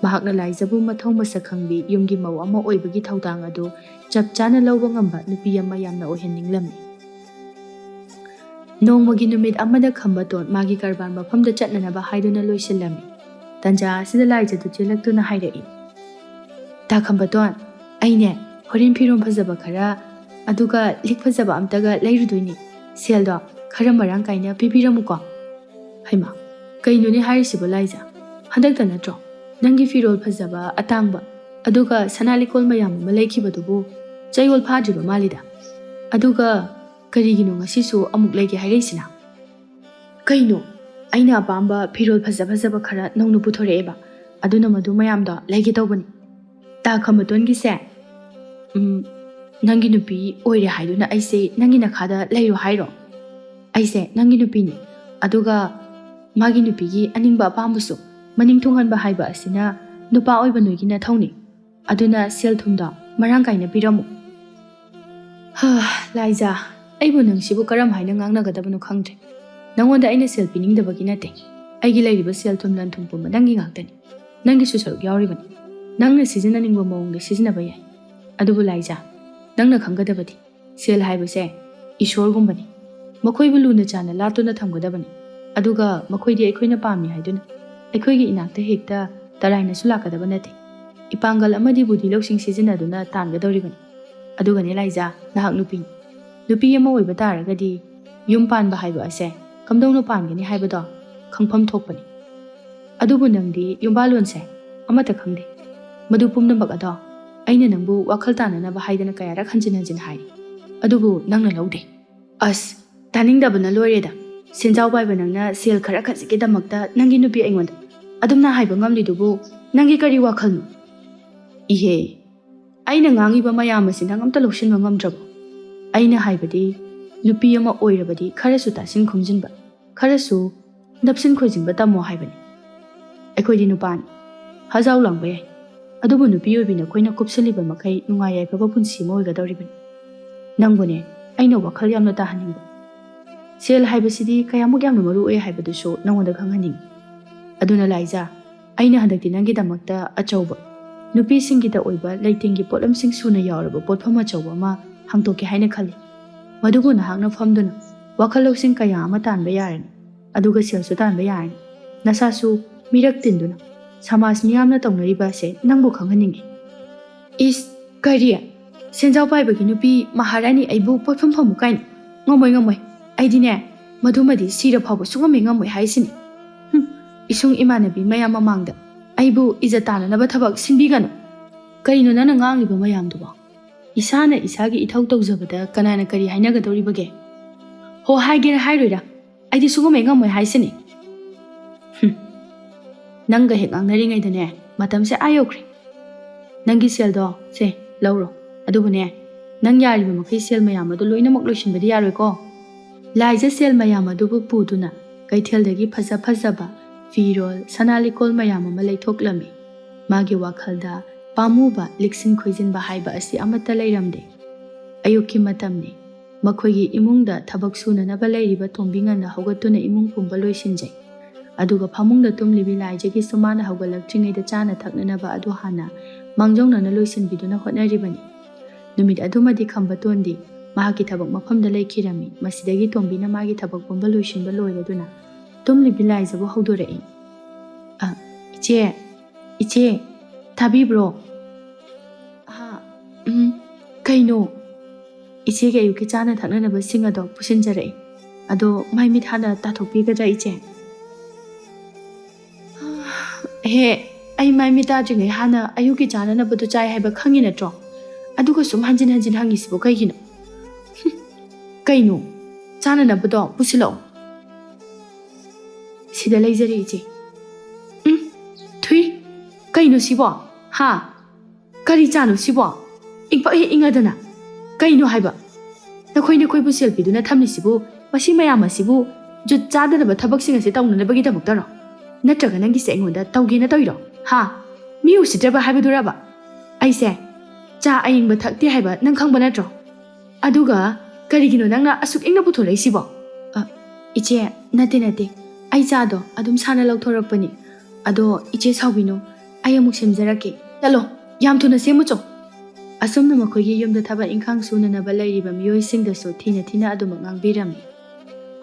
ꯃꯍꯥꯛꯅ ꯂꯥꯏꯖꯕꯨ ꯃꯊꯧ ꯃꯁꯛ ꯈꯪꯕꯤ ꯌꯨꯝꯒꯤ ꯃꯧ ꯑꯃ ꯑꯣꯏꯕꯒꯤ ꯊꯧꯗꯥꯡ ꯑꯗꯨ ꯆꯞ ꯆꯥꯅ ꯂꯧꯕ ꯉꯝꯕ ꯅꯨꯄꯤ ꯑꯃ ꯌꯥꯝꯅ ꯑꯣꯏꯍꯟꯅꯤꯡꯂꯝꯃꯤ꯫ ꯅꯣꯡꯃꯒꯤ ꯅꯨꯃꯤꯠ ꯑꯃꯗ ꯈꯝꯕꯇꯣꯟ ꯃꯥꯒꯤ ꯀꯔꯕꯥꯔ ꯃꯐꯝꯗ ꯆꯠꯅꯅꯕ ꯍꯥꯏꯗꯨꯅ ꯂꯣꯏꯁꯤꯜꯂꯝꯃꯤ꯫ ꯇꯟꯖꯥ ꯑꯁꯤꯗ ꯂꯥꯏꯖꯗꯨ ꯆꯦꯜꯂꯛꯇꯨꯅ ꯍꯥꯏꯔꯛꯏ, "ꯇꯥ ꯈꯝꯕꯇꯣꯟ, ꯑꯩꯅꯦ ꯍꯣꯔꯦꯟ ꯐꯤꯔꯣꯜ ꯐꯖꯕ ꯈꯔ, ꯑꯗꯨꯒ ꯂꯤꯛ ꯐꯖꯕ ꯑꯝꯇꯒ ꯂꯩꯔꯨꯗꯣꯏꯅꯤ꯫ ꯁꯦꯜꯗꯣ ꯈꯔ ꯃꯔꯥꯡ ꯀꯥꯏꯅ ꯄꯤꯕꯤꯔꯝꯃꯨꯀꯣ꯫" "ꯍꯩꯃꯥ, ꯀꯩꯅꯣꯅꯦ ꯍꯥꯏꯔꯤꯁꯤꯕꯣ ꯂꯥꯏꯖ? ꯍꯟꯗꯛꯇ ꯅꯠꯇ꯭ꯔꯣ ꯅꯪꯒꯤ ꯐꯤꯔꯣꯜ ꯐꯖꯕ ꯑꯇꯥꯡꯕ, ꯑꯗꯨꯒ ꯁꯅꯥ ꯂꯤꯛꯀꯣꯜ ꯃꯌꯥꯝ ꯑꯃ ꯂꯩꯈꯤꯕꯗꯨꯕꯨ ꯆꯌꯣꯜ ꯐꯥꯗ꯭ꯔꯤꯕ ꯃꯥꯜꯂꯤꯗ? ꯑꯗꯨꯒ ꯀꯔꯤꯒꯤꯅꯣ ꯉꯁꯤꯁꯨ ꯑꯃꯨꯛ ꯂꯩꯒꯦ ꯍꯥꯏꯔꯛꯏꯁꯤꯅ?" "ꯀꯩꯅꯣ? ꯑꯩꯅ ꯑꯄꯥꯝꯕ ꯐꯤꯔꯣꯜ ꯐꯖ ꯐꯖꯕ ꯈꯔ ꯅꯧꯅ ꯄꯨꯊꯣꯔꯛꯑꯦꯕ, ꯑꯗꯨꯅ ꯃꯗꯨ ꯃꯌꯥꯝꯗꯣ ꯂꯩꯒꯦ ꯇꯧꯕꯅꯤ꯫ ꯇꯥ ꯈꯝꯕꯇꯣꯟꯒꯤꯁꯦ, ꯎꯝ, ꯅꯪꯒꯤ ꯅꯨꯄꯤ ꯑꯣꯏꯔꯦ ꯍꯥꯏꯗꯨꯅ ꯑꯩꯁꯦ ꯅꯪꯒꯤ ꯅꯈꯥꯗ ꯂꯩꯔꯣ ꯍꯥꯏꯔꯣ? ꯑꯩꯁꯦ ꯅꯪꯒꯤ ꯅꯨꯄꯤꯅꯤ, ꯑꯗꯨꯒ ꯃꯥꯒꯤ ꯅꯨꯄꯤꯒꯤ ꯑꯅꯤꯡꯕ ꯑꯄꯥꯝꯕꯁꯨ ꯃꯅꯤꯡ ꯊꯨꯡꯍꯟꯕ ꯍꯥꯏꯕ ꯑꯁꯤꯅ ꯅꯨꯄꯥ ꯑꯣꯏꯕ ꯅꯣꯏꯒꯤ ꯅꯊꯧꯅꯤ꯫ ꯑꯗꯨꯅ ꯁꯦꯜ ꯊꯨꯝꯗꯣ ꯃꯔꯥꯡ ꯀꯥꯏꯅ ꯄꯤꯔꯝꯃꯨ꯫" "ꯍꯥ, ꯂꯥꯏꯖꯥ, ꯑꯩꯕꯨ ꯅꯪꯁꯤꯕꯨ ꯀꯔꯝ ꯍꯥꯏꯅ ꯉꯥꯡꯅꯒꯗꯕꯅꯣ ꯈꯪꯗ꯭ꯔꯦ꯫ ꯅꯪꯉꯣꯟꯗ ꯑꯩꯅ ꯁꯦꯜ ꯄꯤꯅꯤꯡꯗꯕꯒꯤ ꯅꯠꯇꯦ꯫ ꯑꯩꯒꯤ ꯂꯩꯔꯤꯕ ꯁꯦꯜ ꯊꯨꯝ ꯂꯟ ꯊꯨꯝ ꯄꯨꯝꯕ ꯅꯪꯒꯤ ꯉꯥꯛꯇꯅꯤ꯫ ꯅꯪꯒꯤꯁꯨ ꯁꯔꯨꯛ ꯌꯥꯎꯔꯤꯕꯅꯤ꯫ ꯅꯪꯅ ꯁꯤꯖꯤꯟꯅꯅꯤꯡꯕ ꯃꯑꯣꯡꯗ ꯁꯤꯖꯤꯟꯅꯕ ꯌꯥꯏ꯫ ꯑꯗꯨꯕꯨ ꯂꯥꯏꯖꯥ, ꯅꯪꯅ ꯈꯪꯒꯗꯕꯗꯤ ꯁꯦꯜ ꯍꯥꯏꯕꯁꯦ ꯏꯁꯣꯔꯒꯨꯝꯕꯅꯤ꯫ ꯃꯈꯣꯏꯕꯨ ꯂꯨꯅ ꯆꯥꯟꯅ ꯂꯥꯠꯇꯨꯅ ꯊꯝꯒꯗꯕꯅꯤ꯫ ꯑꯗꯨꯒ ꯃꯈꯣꯏꯗꯤ ꯑꯩꯈꯣꯏꯅ ꯄꯥꯝꯃꯤ ꯍꯥꯏꯗꯨꯅ ꯑꯩꯈꯣꯏꯒꯤ ꯏꯅꯥꯛꯇ ꯍꯦꯛꯇ ꯇꯔꯥꯏꯅꯁꯨ ꯂꯥꯛꯀꯗꯕ ꯅꯠꯇꯦ꯫ ꯏꯄꯥꯡꯒꯜ ꯑꯃꯗꯤ ꯕꯨꯙꯤ ꯂꯧꯁꯤꯡ ꯁꯤꯖꯤꯟꯅꯗꯨꯅ ꯇꯥꯟꯒꯗꯧꯔꯤꯕꯅꯤ꯫ ꯑꯗꯨꯒꯅꯦ ꯂꯥꯏꯖꯥ, ꯅꯍꯥꯛ ꯅꯨꯄꯤꯅꯤ꯫ ꯅꯨꯄꯤ ꯑꯃ ꯑꯣꯏꯕ ꯇꯥꯔꯒꯗꯤ ꯌꯨꯝ ꯄꯥꯟꯕ ꯍꯥꯏꯕ ꯑꯁꯦ ꯀꯝꯗꯧꯅ ꯄꯥꯟꯒꯅꯤ ꯍꯥꯏꯕꯗꯣ ꯈꯪꯐꯝ ꯊꯣꯛꯄꯅꯤ꯫ ꯑꯗꯨꯕꯨ ꯅꯪꯗꯤ ꯌꯨꯝꯕꯥꯜꯂꯣꯟꯁꯦ ꯑꯃꯠꯇ ꯈꯪꯗꯦ꯫ ꯃꯗꯨ ꯄꯨꯝꯅꯃꯛ ꯑꯗꯣ ꯑꯩꯅ ꯅꯪꯕꯨ ꯋꯥꯈꯜ ꯇꯥꯅꯅꯕ ꯍꯥꯏꯗꯅ ꯀꯌꯥꯔꯛ ꯍꯟꯖꯤꯟ ꯍꯟꯖꯤꯟ ꯍꯥꯏꯔꯤ, ꯑꯗꯨꯕꯨ ꯅꯪꯅ ꯂꯧꯗꯦ꯫" "ꯑꯁ, ꯇꯥꯅꯤꯡꯗꯕꯅ ꯂꯣꯏꯔꯦꯗ꯫ ꯁꯦꯟꯖꯥꯎ ꯄꯥꯏꯕ ꯅꯪꯅ ꯁꯦꯜ ꯈꯔ ꯈꯖꯤꯛꯀꯤꯗꯃꯛꯇ ꯅꯪꯒꯤ ꯅꯨꯄꯤ ꯑꯩꯉꯣꯟꯗ ꯑꯗꯨꯝꯅ ꯍꯥꯏꯕ ꯉꯝꯂꯤꯗꯨꯕꯨ ꯅꯪꯒꯤ ꯀꯔꯤ ꯋꯥꯈꯜꯅꯣ?" "ꯏꯍꯦ, ꯑꯩꯅ ꯉꯥꯡꯉꯤꯕ ꯃꯌꯥꯝ ꯑꯁꯤ ꯅꯪ ꯑꯝꯇ ꯂꯧꯁꯤꯟꯕ ꯉꯝꯗ꯭ꯔꯕꯣ? ꯑꯩꯅ ꯍꯥꯏꯕꯗꯤ, ꯅꯨꯄꯤ ꯑꯃ ꯑꯣꯏꯔꯕꯗꯤ ꯈꯔꯁꯨ ꯇꯥꯁꯤꯟ ꯈꯨꯝꯖꯤꯟꯕ, ꯈꯔꯁꯨ ꯅꯞꯁꯤꯟ ꯈꯣꯏꯖꯤꯟꯕ ꯇꯝꯃꯣ ꯍꯥꯏꯕꯅꯤ꯫ ꯑꯩꯈꯣꯏꯗꯤ ꯅꯨꯄꯥꯅꯤ, ꯍꯖꯥꯎ ꯂꯥꯡꯕ ꯌꯥꯏ, ꯑꯗꯨꯕꯨ ꯅꯨꯄꯤ ꯑꯣꯏꯕꯤ ꯅꯈꯣꯏꯅ ꯀꯨꯞꯁꯤꯜꯂꯤꯕ ꯃꯈꯩ ꯅꯨꯡꯉꯥꯏ ꯌꯥꯏꯐꯕ ꯄꯨꯟꯁꯤ ꯑꯃ ꯑꯣꯏꯒꯗꯧꯔꯤꯕꯅꯤ꯫ ꯅꯪꯕꯨꯅꯦ, ꯑꯩꯅ ꯋꯥꯈꯜ ꯌꯥꯝꯅ ꯇꯥꯍꯟꯅꯤꯡꯕ꯫ ꯁꯦꯜ ꯍꯥꯏꯕꯁꯤꯗꯤ ꯀꯌꯥꯃꯨꯛ ꯌꯥꯝꯅ ꯃꯔꯨ ꯑꯣꯏ ꯍꯥꯏꯕꯗꯨꯁꯨ ꯅꯉꯣꯟꯗ ꯈꯪꯍꯟꯅꯤꯡꯏ꯫ ꯑꯗꯨꯅ ꯂꯥꯏꯖꯥ, ꯑꯩꯅ ꯍꯟꯗꯛꯇꯤ ꯅꯪꯒꯤꯗꯃꯛꯇ ꯑꯆꯧꯕ, ꯅꯨꯄꯤꯁꯤꯡꯒꯤꯗ ꯑꯣꯏꯕ ꯂꯩꯇꯦꯡꯒꯤ ꯄꯣꯠꯂꯝꯁꯤꯡ ꯁꯨꯅ ꯌꯥꯎꯔꯕ ꯄꯣꯠꯐꯝ ꯑꯆꯧꯕ ꯑꯃ ꯍꯥꯡꯗꯣꯛꯀꯦ ꯍꯥꯏꯅ ꯈꯜꯂꯤ꯫ ꯃꯗꯨꯕꯨ ꯅꯍꯥꯛꯅ ꯐꯝꯗꯨꯅ ꯋꯥꯈꯜ ꯂꯧꯁꯤꯡ ꯀꯌꯥ ꯑꯃ ꯇꯥꯟꯕ ꯌꯥꯔꯅꯤ, ꯑꯗꯨꯒ ꯁꯦꯜꯁꯨ ꯇꯥꯟꯕ ꯌꯥꯔꯅꯤ꯫ ꯅꯁꯥꯁꯨ ꯃꯤꯔꯛ ꯇꯤꯟꯗꯨꯅ ꯁꯃꯥꯖ ꯃꯤꯌꯥꯝꯅ ꯇꯧꯅꯔꯤꯕ ꯑꯁꯦ ꯅꯪꯕꯨ ꯈꯪꯍꯟꯅꯤꯡꯏ꯫ ꯏꯁ, ꯀꯔꯤ? ꯁꯦꯟꯖꯥꯎ ꯄꯥꯏꯕꯒꯤ ꯅꯨꯄꯤ ꯃꯍꯥꯔꯥꯅꯤ ꯑꯩꯕꯨ ꯄꯣꯠꯐꯝ ꯐꯝꯃꯨ ꯀꯥꯏꯅ? ꯉꯝꯃꯣꯏ, ꯉꯝꯃꯣꯏ꯫ ꯑꯩꯗꯤꯅꯦ, ꯃꯗꯨꯃꯗꯤ ꯁꯤꯔ ꯐꯥꯎꯕ ꯁꯨꯡꯉꯝ ꯍꯦꯛ ꯉꯝꯃꯣꯏ ꯍꯥꯏꯁꯤꯅꯤ꯫ ꯍꯨꯝ, ꯏꯁꯨꯡ ꯏꯃꯥꯟꯅꯕꯤ ꯃꯌꯥꯝ ꯃꯃꯥꯡꯗ ꯑꯩꯕꯨ ꯏꯖꯠ ꯇꯥꯟꯅꯅꯕ ꯊꯕꯛ ꯁꯤꯟꯕꯤꯒꯅꯨ꯫ ꯀꯔꯤꯅꯣ ꯅꯪꯅ ꯉꯥꯡꯂꯤꯕ ꯃꯌꯥꯝꯗꯨꯕꯣ? ꯏꯁꯥꯅ ꯏꯁꯥꯒꯤ ꯏꯊꯧ ꯇꯧꯖꯕꯗ ꯀꯅꯥꯅ ꯀꯔꯤ ꯍꯥꯏꯅꯒꯗꯧꯔꯤꯕꯒꯦ? ꯍꯣ, ꯍꯥꯏꯒꯦꯔꯥ ꯍꯥꯏꯔꯣꯏꯔꯥ, ꯑꯩꯗꯤ ꯁꯨꯡꯉꯝ ꯍꯦꯛ ꯉꯝꯃꯣꯏ ꯍꯥꯏꯁꯤꯅꯤ꯫ ꯍꯨꯝ, ꯅꯪꯒ ꯍꯦꯛ ꯉꯥꯡꯅꯔꯤꯉꯩꯗꯅꯦ, ꯃꯇꯝꯁꯦ ꯑꯥ ꯌꯧꯈ꯭ꯔꯦ꯫ ꯅꯪꯒꯤ ꯁꯦꯜꯗꯣ ꯁꯦ, ꯂꯧꯔꯣ꯫ ꯑꯗꯨꯕꯨꯅꯦ, ꯅꯪ ꯌꯥꯔꯤꯕ ꯃꯈꯩ ꯁꯦꯜ ꯃꯌꯥꯝ ꯑꯗꯨ ꯂꯣꯏꯅꯃꯛ ꯂꯣꯏꯁꯤꯟꯕꯗꯤ ꯌꯥꯔꯣꯏꯀꯣ꯫ ꯂꯥꯏꯖ ꯁꯦꯜ ꯃꯌꯥꯝ ꯑꯗꯨꯕꯨ ꯄꯨꯗꯨꯅ ꯀꯩꯊꯦꯜꯗꯒꯤ ꯐꯖ ꯐꯖꯕ ꯐꯤꯔꯣꯜ, ꯁꯅꯥ ꯂꯤꯛꯀꯣꯜ ꯃꯌꯥꯝ ꯑꯃ ꯂꯩꯊꯣꯛꯂꯝꯃꯤ꯫ ꯃꯥꯒꯤ ꯋꯥꯈꯜꯗ ꯄꯥꯝꯃꯨꯕ, ꯂꯤꯛꯁꯤꯟ ꯈꯣꯏꯖꯤꯟꯕ ꯍꯥꯏꯕ ꯑꯁꯤ ꯑꯃꯠꯇ ꯂꯩꯔꯝꯗꯦ꯫ ꯑꯌꯨꯛꯀꯤ ꯃꯇꯝꯅꯤ꯫ ꯃꯈꯣꯏꯒꯤ ꯏꯃꯨꯡꯗ ꯊꯕꯛ ꯁꯨꯅꯅꯕ ꯂꯩꯔꯤꯕ ꯇꯣꯝꯕꯤ ꯉꯟꯅ ꯍꯧꯒꯠꯇꯨꯅ ꯏꯃꯨꯡ ꯄꯨꯝꯕ ꯂꯣꯏꯁꯤꯟꯖꯩ꯫ ꯑꯗꯨꯒ ꯐꯃꯨꯡꯗ ꯇꯨꯝꯂꯤꯕꯤ ꯂꯥꯏꯖꯒꯤꯁꯨ ꯃꯥꯅ ꯍꯧꯒꯠꯂꯛꯇ꯭ꯔꯤꯉꯩꯗ ꯆꯥꯅ ꯊꯛꯅꯅꯕ ꯑꯗꯨ ꯍꯥꯟꯅ ꯃꯥꯡꯖꯧꯅꯅ ꯂꯣꯏꯁꯤꯟꯕꯤꯗꯨꯅ ꯍꯣꯠꯅꯔꯤꯕꯅꯤ꯫ ꯅꯨꯃꯤꯠ ꯑꯗꯨꯃꯗꯤ ꯈꯝꯕꯇꯣꯟꯗꯤ ꯃꯍꯥꯛꯀꯤ ꯊꯕꯛ ꯃꯐꯝꯗ ꯂꯩꯈꯤꯔꯝꯃꯤ꯫ ꯃꯁꯤꯗꯒꯤ ꯇꯣꯝꯕꯤꯅ ꯃꯥꯒꯤ ꯊꯕꯛ ꯄꯨꯝꯕ ꯂꯣꯏꯁꯤꯟꯕ ꯂꯣꯏꯔꯗꯨꯅ ꯇꯨꯝꯂꯤꯕꯤ ꯂꯥꯏꯖꯕꯨ ꯍꯧꯗꯣꯔꯛꯏ꯫ "ꯑ, ꯏꯆꯦ, ꯏꯆꯦ, ꯇꯥꯕꯤꯕ꯭ꯔꯣ?" "ꯍꯥ? ꯎꯝ, ꯀꯩꯅꯣ?" "ꯏꯆꯦꯒꯤ ꯑꯌꯨꯛꯀꯤ ꯆꯥꯅ ꯊꯛꯅꯅꯕꯁꯤꯡ ꯑꯗꯣ ꯄꯨꯁꯤꯟꯖꯔꯛꯏ꯫ ꯑꯗꯣ ꯃꯥꯏ ꯃꯤꯠ ꯍꯥꯟꯅ ꯇꯥꯊꯣꯛꯄꯤꯒꯗ꯭ꯔꯥ, ꯏꯆꯦ?" "ꯍꯦ, ꯑꯩ ꯃꯥꯏ ꯃꯤꯠ ꯇꯥꯗ꯭ꯔꯤꯉꯩ ꯍꯥꯟꯅ ꯑꯌꯨꯛꯀꯤ ꯆꯥꯅꯅꯕꯗꯣ ꯆꯥꯏ ꯍꯥꯏꯕ ꯈꯪꯉꯤ ꯅꯠꯇ꯭ꯔꯣ? ꯑꯗꯨꯒ ꯁꯨꯝ ꯍꯟꯖꯤꯟ ꯍꯟꯖꯤꯟ ꯍꯪꯉꯤꯁꯤꯕꯨ ꯀꯩꯒꯤꯅꯣ?" "ꯍꯨꯝ, ꯀꯩꯅꯣ? ꯆꯥꯅꯅꯕꯗꯣ ꯄꯨꯁꯤꯜꯂꯛꯑꯣ꯫ ꯁꯤꯗ ꯂꯩꯖꯔꯦ, ꯏꯆꯦ꯫" "ꯎꯝ, ꯊꯨꯏ꯫ ꯀꯩꯅꯣ ꯁꯤꯕꯣ? ꯍꯥ? ꯀꯔꯤ ꯆꯥꯅꯣ ꯁꯤꯕꯣ?" ꯏꯪꯄꯛ ꯍꯦꯛ ꯏꯪꯉꯗꯅ꯫ "ꯀꯩꯅꯣ ꯍꯥꯏꯕ? ꯅꯈꯣꯏ ꯅꯈꯣꯏꯕꯨ ꯁꯦꯜ ꯄꯤꯗꯨꯅ ꯊꯝꯂꯤꯁꯤꯕꯨ ꯃꯁꯤ ꯃꯌꯥꯝ ꯑꯁꯤꯕꯨ ꯖꯨꯠ ꯆꯥꯗꯅꯕ ꯊꯕꯛꯁꯤꯡ ꯑꯁꯤ ꯇꯧꯅꯅꯕꯒꯤꯗꯃꯛꯇꯔꯣ? ꯅꯠꯇ꯭ꯔꯒ ꯅꯪꯒꯤꯁꯦ ꯑꯩꯉꯣꯟꯗ ꯇꯧꯒꯦꯅ ꯇꯧꯔꯤꯔꯣ? ꯍꯥ? ꯃꯤ ꯎꯁꯤꯠꯇ꯭ꯔꯕ ꯍꯥꯏꯕꯗꯨꯔꯕ? ꯑꯩꯁꯦ ꯆꯥ ꯑꯏꯪꯕ ꯊꯛꯇꯦ ꯍꯥꯏꯕ ꯅꯪ ꯈꯪꯕ ꯅꯠꯇ꯭ꯔꯣ? ꯑꯗꯨꯒ ꯀꯔꯤꯒꯤꯅꯣ ꯅꯪꯅ ꯑꯁꯨꯛ ꯏꯪꯅ ꯄꯨꯊꯣꯔꯛꯏꯁꯤꯕꯣ?" "ꯑ, ꯏꯆꯦ, ꯅꯠꯇꯦ, ꯅꯠꯇꯦ꯫ ꯑꯩ ꯆꯥꯗꯣ ꯑꯗꯨꯝ ꯁꯥꯅ ꯂꯧꯊꯣꯔꯛꯄꯅꯤ꯫ ꯑꯗꯣ ꯏꯆꯦ ꯁꯥꯎꯕꯤꯅꯨ, ꯑꯩ ꯑꯃꯨꯛ ꯁꯦꯝꯖꯔꯛꯀꯦ꯫ ꯆꯠꯂꯣ, ꯌꯥꯝ ꯊꯨꯅ ꯁꯦꯝꯃꯨꯆꯣ꯫" ꯑꯁꯨꯝꯅ ꯃꯈꯣꯏꯒꯤ ꯌꯨꯝꯗ ꯊꯕꯛ ꯏꯪꯈꯥꯡ ꯁꯨꯅꯅꯕ ꯂꯩꯔꯤꯕ ꯃꯤꯑꯣꯏꯁꯤꯡꯗꯁꯨ ꯊꯤꯅ ꯊꯤꯅ ꯑꯗꯨꯃꯛ ꯉꯥꯡꯕꯤꯔꯝꯃꯤ꯫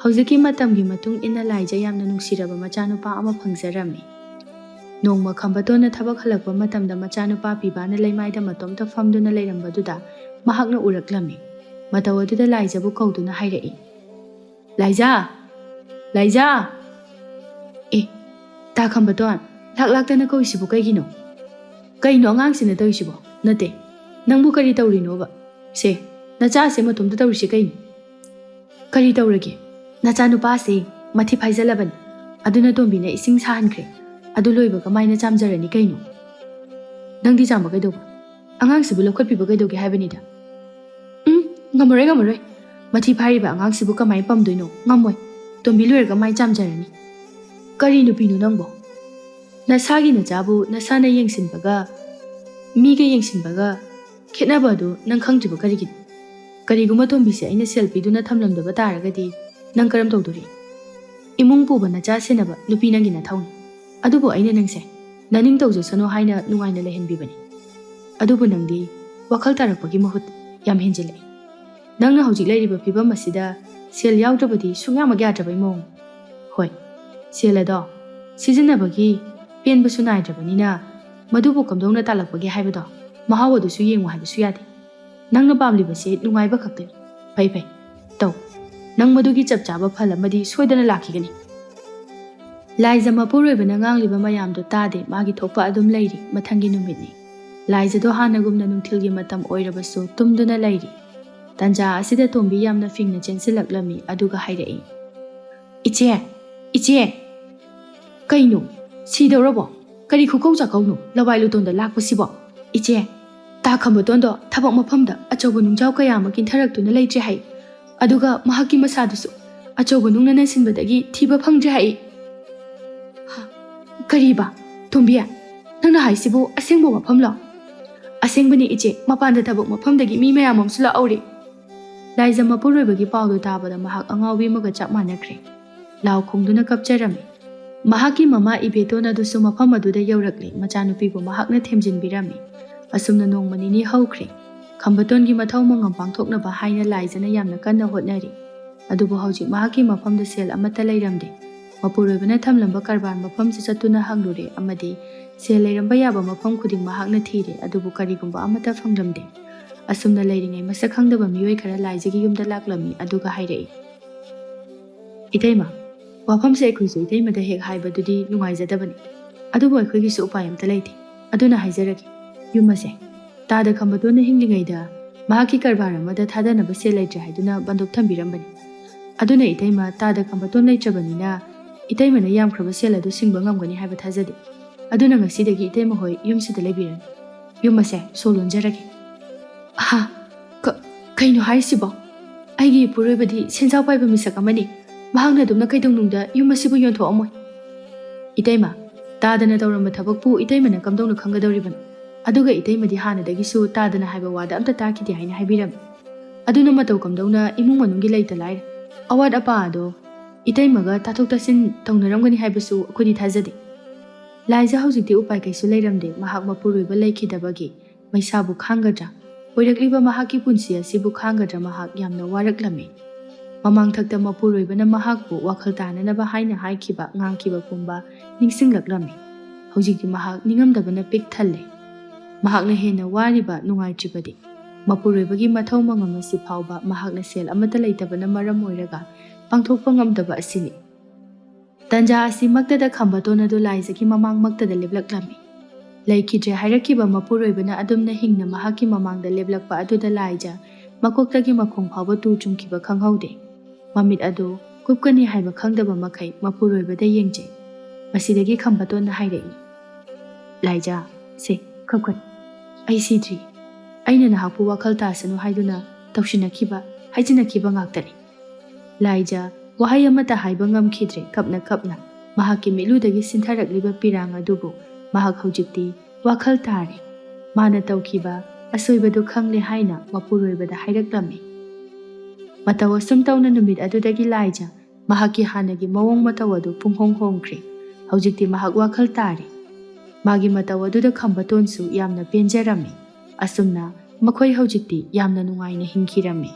ꯍꯧꯖꯤꯛꯀꯤ ꯃꯇꯝꯒꯤ ꯃꯇꯨꯡ ꯏꯟꯅ ꯂꯥꯏꯖ ꯌꯥꯝꯅ ꯅꯨꯡꯁꯤꯔꯕ ꯃꯆꯥꯅꯨꯄꯥ ꯑꯃ ꯐꯪꯖꯔꯝꯃꯤ꯫ ꯅꯣꯡꯃ ꯈꯝꯕꯇꯣꯟꯅ ꯊꯕꯛ ꯍꯜꯂꯛꯄ ꯃꯇꯝꯗ ꯃꯆꯥꯅꯨꯄꯥ ꯄꯤꯕꯥꯅ ꯂꯩꯃꯥꯏꯗ ꯃꯇꯣꯝꯇ ꯐꯝꯗꯨꯅ ꯂꯩꯔꯝꯕꯗꯨꯗ ꯃꯍꯥꯛꯅ ꯎꯔꯛꯂꯝꯃꯤ꯫ ꯃꯇꯧ ꯑꯗꯨꯗ ꯂꯥꯏꯖꯕꯨ ꯀꯧꯗꯨꯅ ꯍꯥꯏꯔꯛꯏ, "ꯂꯥꯏꯖꯥ! ꯂꯥꯏꯖꯥ!" "ꯑꯦ, ꯇꯥ ꯈꯝꯕꯇꯣꯟ, ꯂꯥꯛ ꯂꯥꯛꯇꯅ ꯀꯧꯏꯁꯤꯕꯨ ꯀꯩꯒꯤꯅꯣ? ꯀꯩꯅꯣ ꯑꯉꯥꯡꯁꯤꯅ ꯇꯧꯔꯤꯁꯤꯕꯣ? ꯅꯠꯇꯦ, ꯅꯪꯕꯨ ꯀꯔꯤ ꯇꯧꯔꯤꯅꯣꯕ? ꯁꯦ, ꯅꯆꯥꯁꯦ ꯃꯇꯣꯝꯇ ꯇꯧꯔꯤꯁꯤ ꯀꯩꯅꯣ?" "ꯀꯔꯤ ꯇꯧꯔꯒꯦ? ꯅꯆꯥꯅꯨꯄꯥꯁꯦ ꯃꯊꯤ ꯐꯥꯏꯖꯜꯂꯕꯅꯤ꯫ ꯑꯗꯨꯅ ꯇꯣꯝꯕꯤꯅ ꯏꯁꯤꯡ ꯁꯥꯍꯟꯈ꯭ꯔꯦ꯫ ꯑꯗꯨ ꯂꯣꯏꯕꯒ ꯃꯥꯏꯅ ꯆꯥꯝꯖꯔꯅꯤ ꯀꯩꯅꯣ꯫ ꯅꯪꯗꯤ ꯆꯥꯝꯕ ꯀꯩꯗꯧꯕ? ꯑꯉꯥꯡꯁꯤꯕꯨ ꯂꯧꯈꯠꯄꯤꯕ ꯀꯩꯗꯧꯒꯦ ꯍꯥꯏꯕꯅꯤꯗ?" "ꯎꯝ, ꯉꯝꯃꯔꯣꯏ, ꯉꯝꯃꯔꯣꯏ꯫ ꯃꯊꯤ ꯐꯥꯏꯔꯤꯕ ꯑꯉꯥꯡꯁꯤꯕꯨ ꯀꯃꯥꯏꯅ ꯄꯝꯗꯣꯏꯅꯣ? ꯉꯝꯃꯣꯏ꯫ ꯇꯣꯝꯕꯤ ꯂꯣꯏꯔꯒ ꯃꯥꯏ ꯆꯥꯝꯖꯔꯅꯤ꯫ ꯀꯔꯤ ꯅꯨꯄꯤꯅꯣ ꯅꯪꯕꯣ? ꯅꯁꯥꯒꯤ ꯅꯆꯥꯕꯨ ꯅꯁꯥꯅ ꯌꯦꯡꯁꯤꯟꯕꯒ ꯃꯤꯒ ꯌꯦꯡꯁꯤꯟꯕꯒ ꯈꯦꯠꯅꯕ ꯑꯗꯨ ꯅꯪ ꯈꯪꯗ꯭ꯔꯤꯕ ꯀꯔꯤꯒꯤꯅꯣ? ꯀꯔꯤꯒꯨꯝꯕ ꯇꯣꯝꯕꯤꯁꯦ ꯑꯩꯅ ꯁꯦꯜ ꯄꯤꯗꯨꯅ ꯊꯝꯂꯝꯗꯕ ꯇꯥꯔꯒꯗꯤ ꯅꯪ ꯀꯔꯝ ꯇꯧꯗꯣꯔꯤ? ꯏꯃꯨꯡ ꯄꯨꯕ ꯅꯆꯥ ꯁꯦꯟꯅꯕ ꯅꯨꯄꯤ ꯅꯪꯒꯤ ꯅꯊꯧꯅꯤ꯫ ꯑꯗꯨꯕꯨ ꯑꯩꯅ ꯅꯪꯁꯦ ꯅꯅꯤꯡ ꯇꯧꯖꯁꯅꯨ ꯍꯥꯏꯅ ꯅꯨꯡꯉꯥꯏꯅ ꯂꯩꯍꯟꯕꯤꯕꯅꯤ꯫ ꯑꯗꯨꯕꯨ ꯅꯪꯗꯤ ꯋꯥꯈꯜ ꯇꯥꯔꯛꯄꯒꯤ ꯃꯍꯨꯠ ꯌꯥꯝ ꯍꯦꯟꯖꯤꯜꯂꯛꯏ꯫ ꯅꯪꯅ ꯍꯧꯖꯤꯛ ꯂꯩꯔꯤꯕ ꯐꯤꯕꯝ ꯑꯁꯤꯗ ꯁꯦꯜ ꯌꯥꯎꯗ꯭ꯔꯕꯗꯤ ꯁꯨꯡꯌꯥꯃꯛ ꯌꯥꯗ꯭ꯔꯕꯩ ꯃꯑꯣꯡ꯫ ꯍꯣꯏ, ꯁꯦꯜ ꯑꯗꯣ ꯁꯤꯖꯤꯟꯅꯕꯒꯤ ꯄꯦꯟꯕꯁꯨ ꯅꯥꯏꯗ꯭ꯔꯕꯅꯤꯅ ꯃꯗꯨꯕꯨ ꯀꯝꯗꯧꯅ ꯇꯥꯜꯂꯛꯄꯒꯦ ꯍꯥꯏꯕꯗꯣ ꯃꯍꯥꯎ ꯑꯗꯨꯁꯨ ꯌꯦꯡꯉꯨ ꯍꯥꯏꯕꯁꯨ ꯌꯥꯗꯦ꯫ ꯅꯪꯅ ꯄꯥꯝꯂꯤꯕꯁꯦ ꯅꯨꯡꯉꯥꯏꯕ ꯈꯛꯇꯅꯤ꯫ ꯐꯩ, ꯐꯩ, ꯇꯧ꯫ ꯅꯪ ꯃꯗꯨꯒꯤ ꯆꯞ ꯆꯥꯕ ꯐꯜ ꯑꯃꯗꯤ ꯁꯣꯏꯗꯅ ꯂꯥꯛꯈꯤꯒꯅꯤ꯫ ꯂꯥꯏꯖ ꯃꯄꯨꯔꯣꯏꯕꯅ ꯉꯥꯡꯂꯤꯕ ꯃꯌꯥꯝꯗꯨ ꯇꯥꯗꯦ, ꯃꯥꯒꯤ ꯊꯣꯛꯄ ꯑꯗꯨꯝ ꯂꯩꯔꯤ꯫ ꯃꯊꯪꯒꯤ ꯅꯨꯃꯤꯠꯅꯤ꯫ ꯂꯥꯏꯖꯗꯣ ꯍꯥꯟꯅꯒꯨꯝꯅ ꯅꯨꯡꯊꯤꯜꯒꯤ ꯃꯇꯝ ꯑꯣꯏꯔꯕꯁꯨ ꯇꯨꯝꯗꯨꯅ ꯂꯩꯔꯤ꯫ ꯇꯟꯖꯥ ꯑꯁꯤꯗ ꯇꯣꯝꯕꯤ ꯌꯥꯝꯅ ꯐꯤꯡꯅ ꯆꯦꯟꯁꯤꯜꯂꯛꯂꯝꯃꯤ, ꯑꯗꯨꯒ ꯍꯥꯏꯔꯛꯏ, "ꯏꯆꯦ! ꯏꯆꯦ!" "ꯀꯩꯅꯣ? ꯁꯤꯗꯧꯔꯕꯣ? ꯀꯔꯤ ꯈꯨꯀꯧ ꯆꯥꯀꯧꯅꯣ ꯂꯋꯥꯏ ꯂꯨꯇꯣꯟꯗ ꯂꯥꯛꯄꯁꯤꯕꯣ? ꯏꯆꯦ!" ꯇꯥ ꯈꯝꯕꯇꯣꯟꯗꯣ ꯊꯕꯛ ꯃꯐꯝꯗ ꯑꯆꯧꯕ ꯅꯨꯡꯖꯥꯎ ꯀꯌꯥ ꯑꯃ ꯀꯤꯟꯊꯔꯛꯇꯨꯅ ꯂꯩꯇ꯭ꯔꯦ ꯍꯥꯏ꯫ ꯑꯗꯨꯒ ꯃꯍꯥꯛꯀꯤ ꯃꯁꯥꯗꯨꯁꯨ ꯑꯆꯧꯕ ꯅꯨꯡꯅ ꯅꯟꯁꯤꯟꯕꯗꯒꯤ ꯊꯤꯕ ꯐꯪꯗ꯭ꯔꯦ ꯍꯥꯏ꯫ ꯍꯥ? ꯀꯔꯤꯕ? ꯇꯣꯝꯕꯤ, ꯅꯪꯅ ꯍꯥꯏꯁꯤꯕꯨ ꯑꯁꯦꯡꯕ ꯋꯥꯐꯝꯂꯣ? ꯑꯁꯦꯡꯕꯅꯤ ꯏꯆꯦ, ꯃꯄꯥꯟꯗ ꯊꯕꯛ ꯃꯐꯝꯗꯒꯤ ꯃꯤ ꯃꯌꯥꯝ ꯑꯃꯁꯨ ꯂꯥꯛꯍꯧꯔꯦ꯫ ꯂꯥꯏꯖ ꯃꯄꯨꯔꯣꯏꯕꯒꯤ ꯄꯥꯎꯗꯨ ꯇꯥꯕꯗ ꯃꯍꯥꯛ ꯑꯉꯥꯎꯕꯤ ꯑꯃꯒ ꯆꯞ ꯃꯥꯟꯅꯈ꯭ꯔꯦ꯫ ꯂꯥꯎ ꯈꯣꯡꯗꯨꯅ ꯀꯞꯆꯔꯝꯃꯤ꯫ ꯃꯍꯥꯛꯀꯤ ꯃꯃꯥ ꯏꯕꯦꯇꯣꯟ ꯑꯗꯨꯁꯨ ꯃꯐꯝ ꯑꯗꯨꯗ ꯌꯧꯔꯛꯂꯦ꯫ ꯃꯆꯥꯅꯨꯄꯤꯕꯨ ꯃꯍꯥꯛꯅ ꯊꯦꯝꯖꯤꯟꯕꯤꯔꯝꯃꯤ꯫ ꯑꯁꯨꯝꯅ ꯅꯣꯡꯃ ꯅꯤꯅꯤ ꯍꯧꯈ꯭ꯔꯦ꯫ ꯈꯝꯕꯇꯣꯟꯒꯤ ꯃꯊꯧ ꯃꯉꯝ ꯄꯥꯡꯊꯣꯛꯅꯕ ꯍꯥꯏꯅ ꯂꯥꯏꯖꯅ ꯌꯥꯝꯅ ꯀꯟꯅ ꯍꯣꯠꯅꯔꯤ꯫ ꯑꯗꯨꯕꯨ ꯍꯧꯖꯤꯛ ꯃꯍꯥꯛꯀꯤ ꯃꯐꯝꯗ ꯁꯦꯜ ꯑꯃꯠꯇ ꯂꯩꯔꯝꯗꯦ꯫ ꯃꯄꯨꯔꯣꯏꯕꯅ ꯊꯝꯂꯝꯕ ꯀꯔꯕꯥꯔ ꯃꯐꯝꯁꯨ ꯆꯠꯇꯨꯅ ꯍꯪꯂꯨꯔꯦ ꯑꯃꯗꯤ ꯁꯦꯜ ꯂꯩꯔꯝꯕ ꯌꯥꯕ ꯃꯐꯝ ꯈꯨꯗꯤꯡ ꯃꯍꯥꯛꯅ ꯊꯤꯔꯦ, ꯑꯗꯨꯕꯨ ꯀꯔꯤꯒꯨꯝꯕ ꯑꯃꯠꯇ ꯐꯪꯂꯝꯗꯦ꯫ ꯑꯁꯨꯝꯅ ꯂꯩꯔꯤꯉꯩ ꯃꯁꯛ ꯈꯪꯗꯕ ꯃꯤꯑꯣꯏ ꯈꯔ ꯂꯥꯏꯖꯒꯤ ꯌꯨꯝꯗ ꯂꯥꯛꯂꯝꯃꯤ, ꯑꯗꯨꯒ ꯍꯥꯏꯔꯛꯏ, "ꯏꯇꯩꯃ, ꯋꯥꯐꯝꯁꯦ ꯑꯩꯈꯣꯏꯁꯨ ꯏꯇꯩꯃꯗ ꯍꯦꯛ ꯍꯥꯏꯕꯗꯨꯗꯤ ꯅꯨꯡꯉꯥꯏꯖꯗꯕꯅꯤ, ꯑꯗꯨꯕꯨ ꯑꯩꯈꯣꯏꯒꯤꯁꯨ ꯎꯄꯥꯏ ꯑꯝꯇ ꯂꯩꯇꯦ꯫ ꯑꯗꯨꯅ ꯍꯥꯏꯖꯔꯒꯦ, ꯌꯨꯝ ꯑꯁꯦ ꯇꯥꯗ ꯈꯝꯕꯇꯣꯟꯅ ꯍꯤꯡꯂꯤꯉꯩꯗ ꯃꯍꯥꯛꯀꯤ ꯀꯔꯕꯥꯔ ꯑꯃꯗ ꯊꯥꯗꯅꯕ ꯁꯦꯜ ꯂꯩꯇ꯭ꯔꯦ ꯍꯥꯏꯗꯨꯅ ꯕꯟꯗꯣꯞ ꯊꯝꯕꯤꯔꯝꯕꯅꯤ꯫ ꯑꯗꯨꯅ ꯏꯇꯩꯃ, ꯇꯥꯗ ꯈꯝꯕꯇꯣꯟ ꯂꯩꯇ꯭ꯔꯕꯅꯤꯅ ꯏꯇꯩꯃꯅ ꯌꯥꯝꯈ꯭ꯔꯕ ꯁꯦꯜ ꯑꯗꯨ ꯁꯤꯡꯕ ꯉꯝꯒꯅꯤ ꯍꯥꯏꯕ ꯊꯥꯖꯗꯦ꯫ ꯑꯗꯨꯅ ꯉꯁꯤꯗꯒꯤ ꯏꯇꯩꯃ ꯍꯣꯏ ꯌꯨꯝꯁꯤꯗ ꯂꯩꯕꯤꯔꯅꯤ꯫ ꯌꯨꯝ ꯑꯁꯦ ꯁꯣ ꯂꯣꯟꯖꯔꯒꯦ꯫" "ꯍꯥ? ꯀ-, ꯀꯩꯅꯣ ꯍꯥꯏꯁꯤꯕꯣ? ꯑꯩꯒꯤ ꯏꯄꯨꯔꯣꯏꯕꯗꯤ ꯁꯦꯟꯖꯥꯎ ꯄꯥꯏꯕ ꯃꯤꯁꯛ ꯑꯃꯅꯤ꯫ ꯃꯍꯥꯛꯅ ꯑꯗꯨꯝꯅ ꯀꯩꯗꯧꯅꯨꯡꯗ ꯌꯨꯝ ꯑꯁꯤꯕꯨ ꯌꯣꯟꯊꯣꯛꯑꯝꯃꯣꯏ꯫" "ꯏꯇꯩꯃ, ꯇꯥꯗꯅ ꯇꯧꯔꯝꯕ ꯊꯕꯛꯄꯨ ꯏꯇꯩꯃꯅ ꯀꯝꯗꯧꯅ ꯈꯪꯒꯗꯧꯔꯤꯕꯅꯣ? ꯑꯗꯨꯒ ꯏꯇꯩꯃꯗꯤ ꯍꯥꯟꯅꯗꯒꯤꯁꯨ ꯇꯥꯗꯅ ꯍꯥꯏꯕ ꯋꯥꯗ ꯑꯝꯇ ꯇꯥꯈꯤꯗꯦ ꯍꯥꯏꯅ ꯍꯥꯏꯕꯤꯔꯝꯃꯤ꯫ ꯑꯗꯨꯅ ꯃꯇꯧ ꯀꯝꯗꯧꯅ ꯏꯃꯨꯡ ꯃꯅꯨꯡꯒꯤ ꯂꯩꯇ ꯂꯥꯏꯔ, ꯑꯋꯥꯠ ꯑꯄꯥ ꯑꯗꯣ ꯏꯇꯩꯃꯒ ꯇꯥꯊꯣꯛ ꯇꯥꯁꯤꯟ ꯇꯧꯅꯔꯝꯒꯅꯤ ꯍꯥꯏꯕꯁꯨ ꯑꯩꯈꯣꯏꯗꯤ ꯊꯥꯖꯗꯦ꯫" ꯂꯥꯏꯖ ꯍꯧꯖꯤꯛꯇꯤ ꯎꯄꯥꯏ ꯀꯩꯁꯨ ꯂꯩꯔꯝꯗꯦ꯫ ꯃꯍꯥꯛ ꯃꯄꯨꯔꯣꯏꯕ ꯂꯩꯈꯤꯗꯕꯒꯤ ꯃꯩꯁꯥꯕꯨ ꯈꯥꯡꯒꯗ꯭ꯔꯥ? ꯑꯣꯏꯔꯛꯂꯤꯕ ꯃꯍꯥꯛꯀꯤ ꯄꯨꯟꯁꯤ ꯑꯁꯤꯕꯨ ꯈꯥꯡꯒꯗ꯭ꯔꯥ? ꯃꯍꯥꯛ ꯌꯥꯝꯅ ꯋꯥꯔꯛꯂꯝꯃꯤ꯫ ꯃꯃꯥꯡꯊꯛꯇ ꯃꯄꯨꯔꯣꯏꯕꯅ ꯃꯍꯥꯛꯄꯨ ꯋꯥꯈꯜ ꯇꯥꯅꯅꯕ ꯍꯥꯏꯅ ꯍꯥꯏꯈꯤꯕ, ꯉꯥꯡꯈꯤꯕ ꯄꯨꯝꯕ ꯅꯤꯡꯁꯤꯡꯂꯛꯂꯝꯃꯤ꯫ ꯍꯧꯖꯤꯛꯇꯤ ꯃꯍꯥꯛ ꯅꯤꯡꯉꯝꯗꯕꯅ ꯄꯤꯛ ꯊꯜꯂꯦ꯫ ꯃꯍꯥꯛꯅ ꯍꯦꯟꯅ ꯋꯥꯔꯤꯕ, ꯅꯨꯡꯉꯥꯏꯇ꯭ꯔꯤꯕꯗꯤ ꯃꯄꯨꯔꯣꯏꯕꯒꯤ ꯃꯊꯧ ꯃꯉꯝ ꯑꯁꯤ ꯐꯥꯎꯕ ꯃꯍꯥꯛꯅ ꯁꯦꯜ ꯑꯃꯠꯇ ꯂꯩꯇꯕꯅ ꯃꯔꯝ ꯑꯣꯏꯔꯒ ꯄꯥꯡꯊꯣꯛꯄ ꯉꯝꯗꯕ ꯑꯁꯤꯅꯤ꯫ ꯇꯟꯖꯥ ꯑꯁꯤꯃꯛꯇꯗ ꯈꯝꯕꯇꯣꯟ ꯑꯗꯨ ꯂꯥꯏꯖꯒꯤ ꯃꯃꯥꯡꯃꯛꯇꯗ ꯂꯦꯞꯂꯛꯂꯝꯃꯤ꯫ ꯂꯩꯈꯤꯗ꯭ꯔꯦ ꯍꯥꯏꯔꯛꯈꯤꯕ ꯃꯄꯨꯔꯣꯏꯕꯅ ꯑꯗꯨꯝꯅ ꯍꯤꯡꯅ ꯃꯍꯥꯛꯀꯤ ꯃꯃꯥꯡꯗ ꯂꯦꯞꯂꯛꯄ ꯑꯗꯨꯗ ꯂꯥꯏꯖ ꯃꯀꯣꯛꯇꯒꯤ ꯃꯈꯣꯡ ꯐꯥꯎꯕ ꯇꯨ ꯆꯨꯝꯈꯤꯕ ꯈꯪꯍꯧꯗꯦ꯫ ꯃꯃꯤꯠ ꯑꯗꯨ ꯀꯨꯞꯀꯅꯤ ꯍꯥꯏꯕ ꯈꯪꯗꯕ ꯃꯈꯩ ꯃꯄꯨꯔꯣꯏꯕꯗ ꯌꯦꯡꯖꯩ꯫ ꯃꯁꯤꯗꯒꯤ ꯈꯝꯕꯇꯣꯟꯅ ꯍꯥꯏꯔꯛꯏ, "ꯂꯥꯏꯖ, ꯁꯦ, ꯀꯞꯀꯅꯨ꯫ ꯑꯩ ꯁꯤꯗ꯭ꯔꯤ꯫ ꯑꯩꯅ ꯅꯍꯥꯛꯄꯨ ꯋꯥꯈꯜ ꯇꯥꯁꯅꯨ ꯍꯥꯏꯗꯨꯅ ꯇꯧꯁꯤꯟꯅꯈꯤꯕ, ꯍꯥꯏꯖꯤꯟꯅꯈꯤꯕ ꯉꯥꯛꯇꯅꯤ꯫ ꯂꯥꯏꯖ ꯋꯥꯍꯩ ꯑꯃꯠꯇ ꯍꯥꯏꯕ ꯉꯝꯈꯤꯗ꯭ꯔꯦ꯫ ꯀꯞꯅ ꯀꯞꯅ ꯃꯍꯥꯛꯀꯤ ꯃꯤꯠꯂꯨꯗꯒꯤ ꯁꯤꯟꯊꯔꯛꯂꯤꯕ ꯄꯤꯔꯥꯡ ꯑꯗꯨꯕꯨ ꯃꯍꯥꯛ ꯍꯧꯖꯤꯛꯇꯤ ꯋꯥꯈꯜ ꯇꯥꯔꯦ꯫ ꯃꯥꯅ ꯇꯧꯈꯤꯕ ꯑꯁꯣꯏꯕꯗꯨ ꯈꯪꯂꯦ ꯍꯥꯏꯅ ꯃꯄꯨꯔꯣꯏꯕꯗ ꯍꯥꯏꯔꯛꯂꯝꯃꯤ꯫ ꯃꯇꯧ ꯑꯁꯨꯝ ꯇꯧꯅ ꯅꯨꯃꯤꯠ ꯑꯗꯨꯗꯒꯤ ꯂꯥꯏꯖ ꯃꯍꯥꯛꯀꯤ ꯍꯥꯟꯅꯒꯤ ꯃꯑꯣꯡ ꯃꯇꯧ ꯑꯗꯨ ꯄꯨꯡꯍꯣꯡ ꯍꯣꯡꯈ꯭ꯔꯦ꯫ ꯍꯧꯖꯤꯛꯇꯤ ꯃꯍꯥꯛ ꯋꯥꯈꯜ ꯇꯥꯔꯦ꯫ ꯃꯥꯒꯤ ꯃꯇꯧ ꯑꯗꯨꯗ ꯈꯝꯕꯇꯣꯟꯁꯨ ꯌꯥꯝꯅ ꯄꯦꯟꯖꯔꯝꯃꯤ꯫ ꯑꯁꯨꯝꯅ ꯃꯈꯣꯏ ꯍꯧꯖꯤꯛꯇꯤ ꯌꯥꯝꯅ ꯅꯨꯡꯉꯥꯏꯅ ꯍꯤꯡꯈꯤꯔꯝꯃꯤ꯫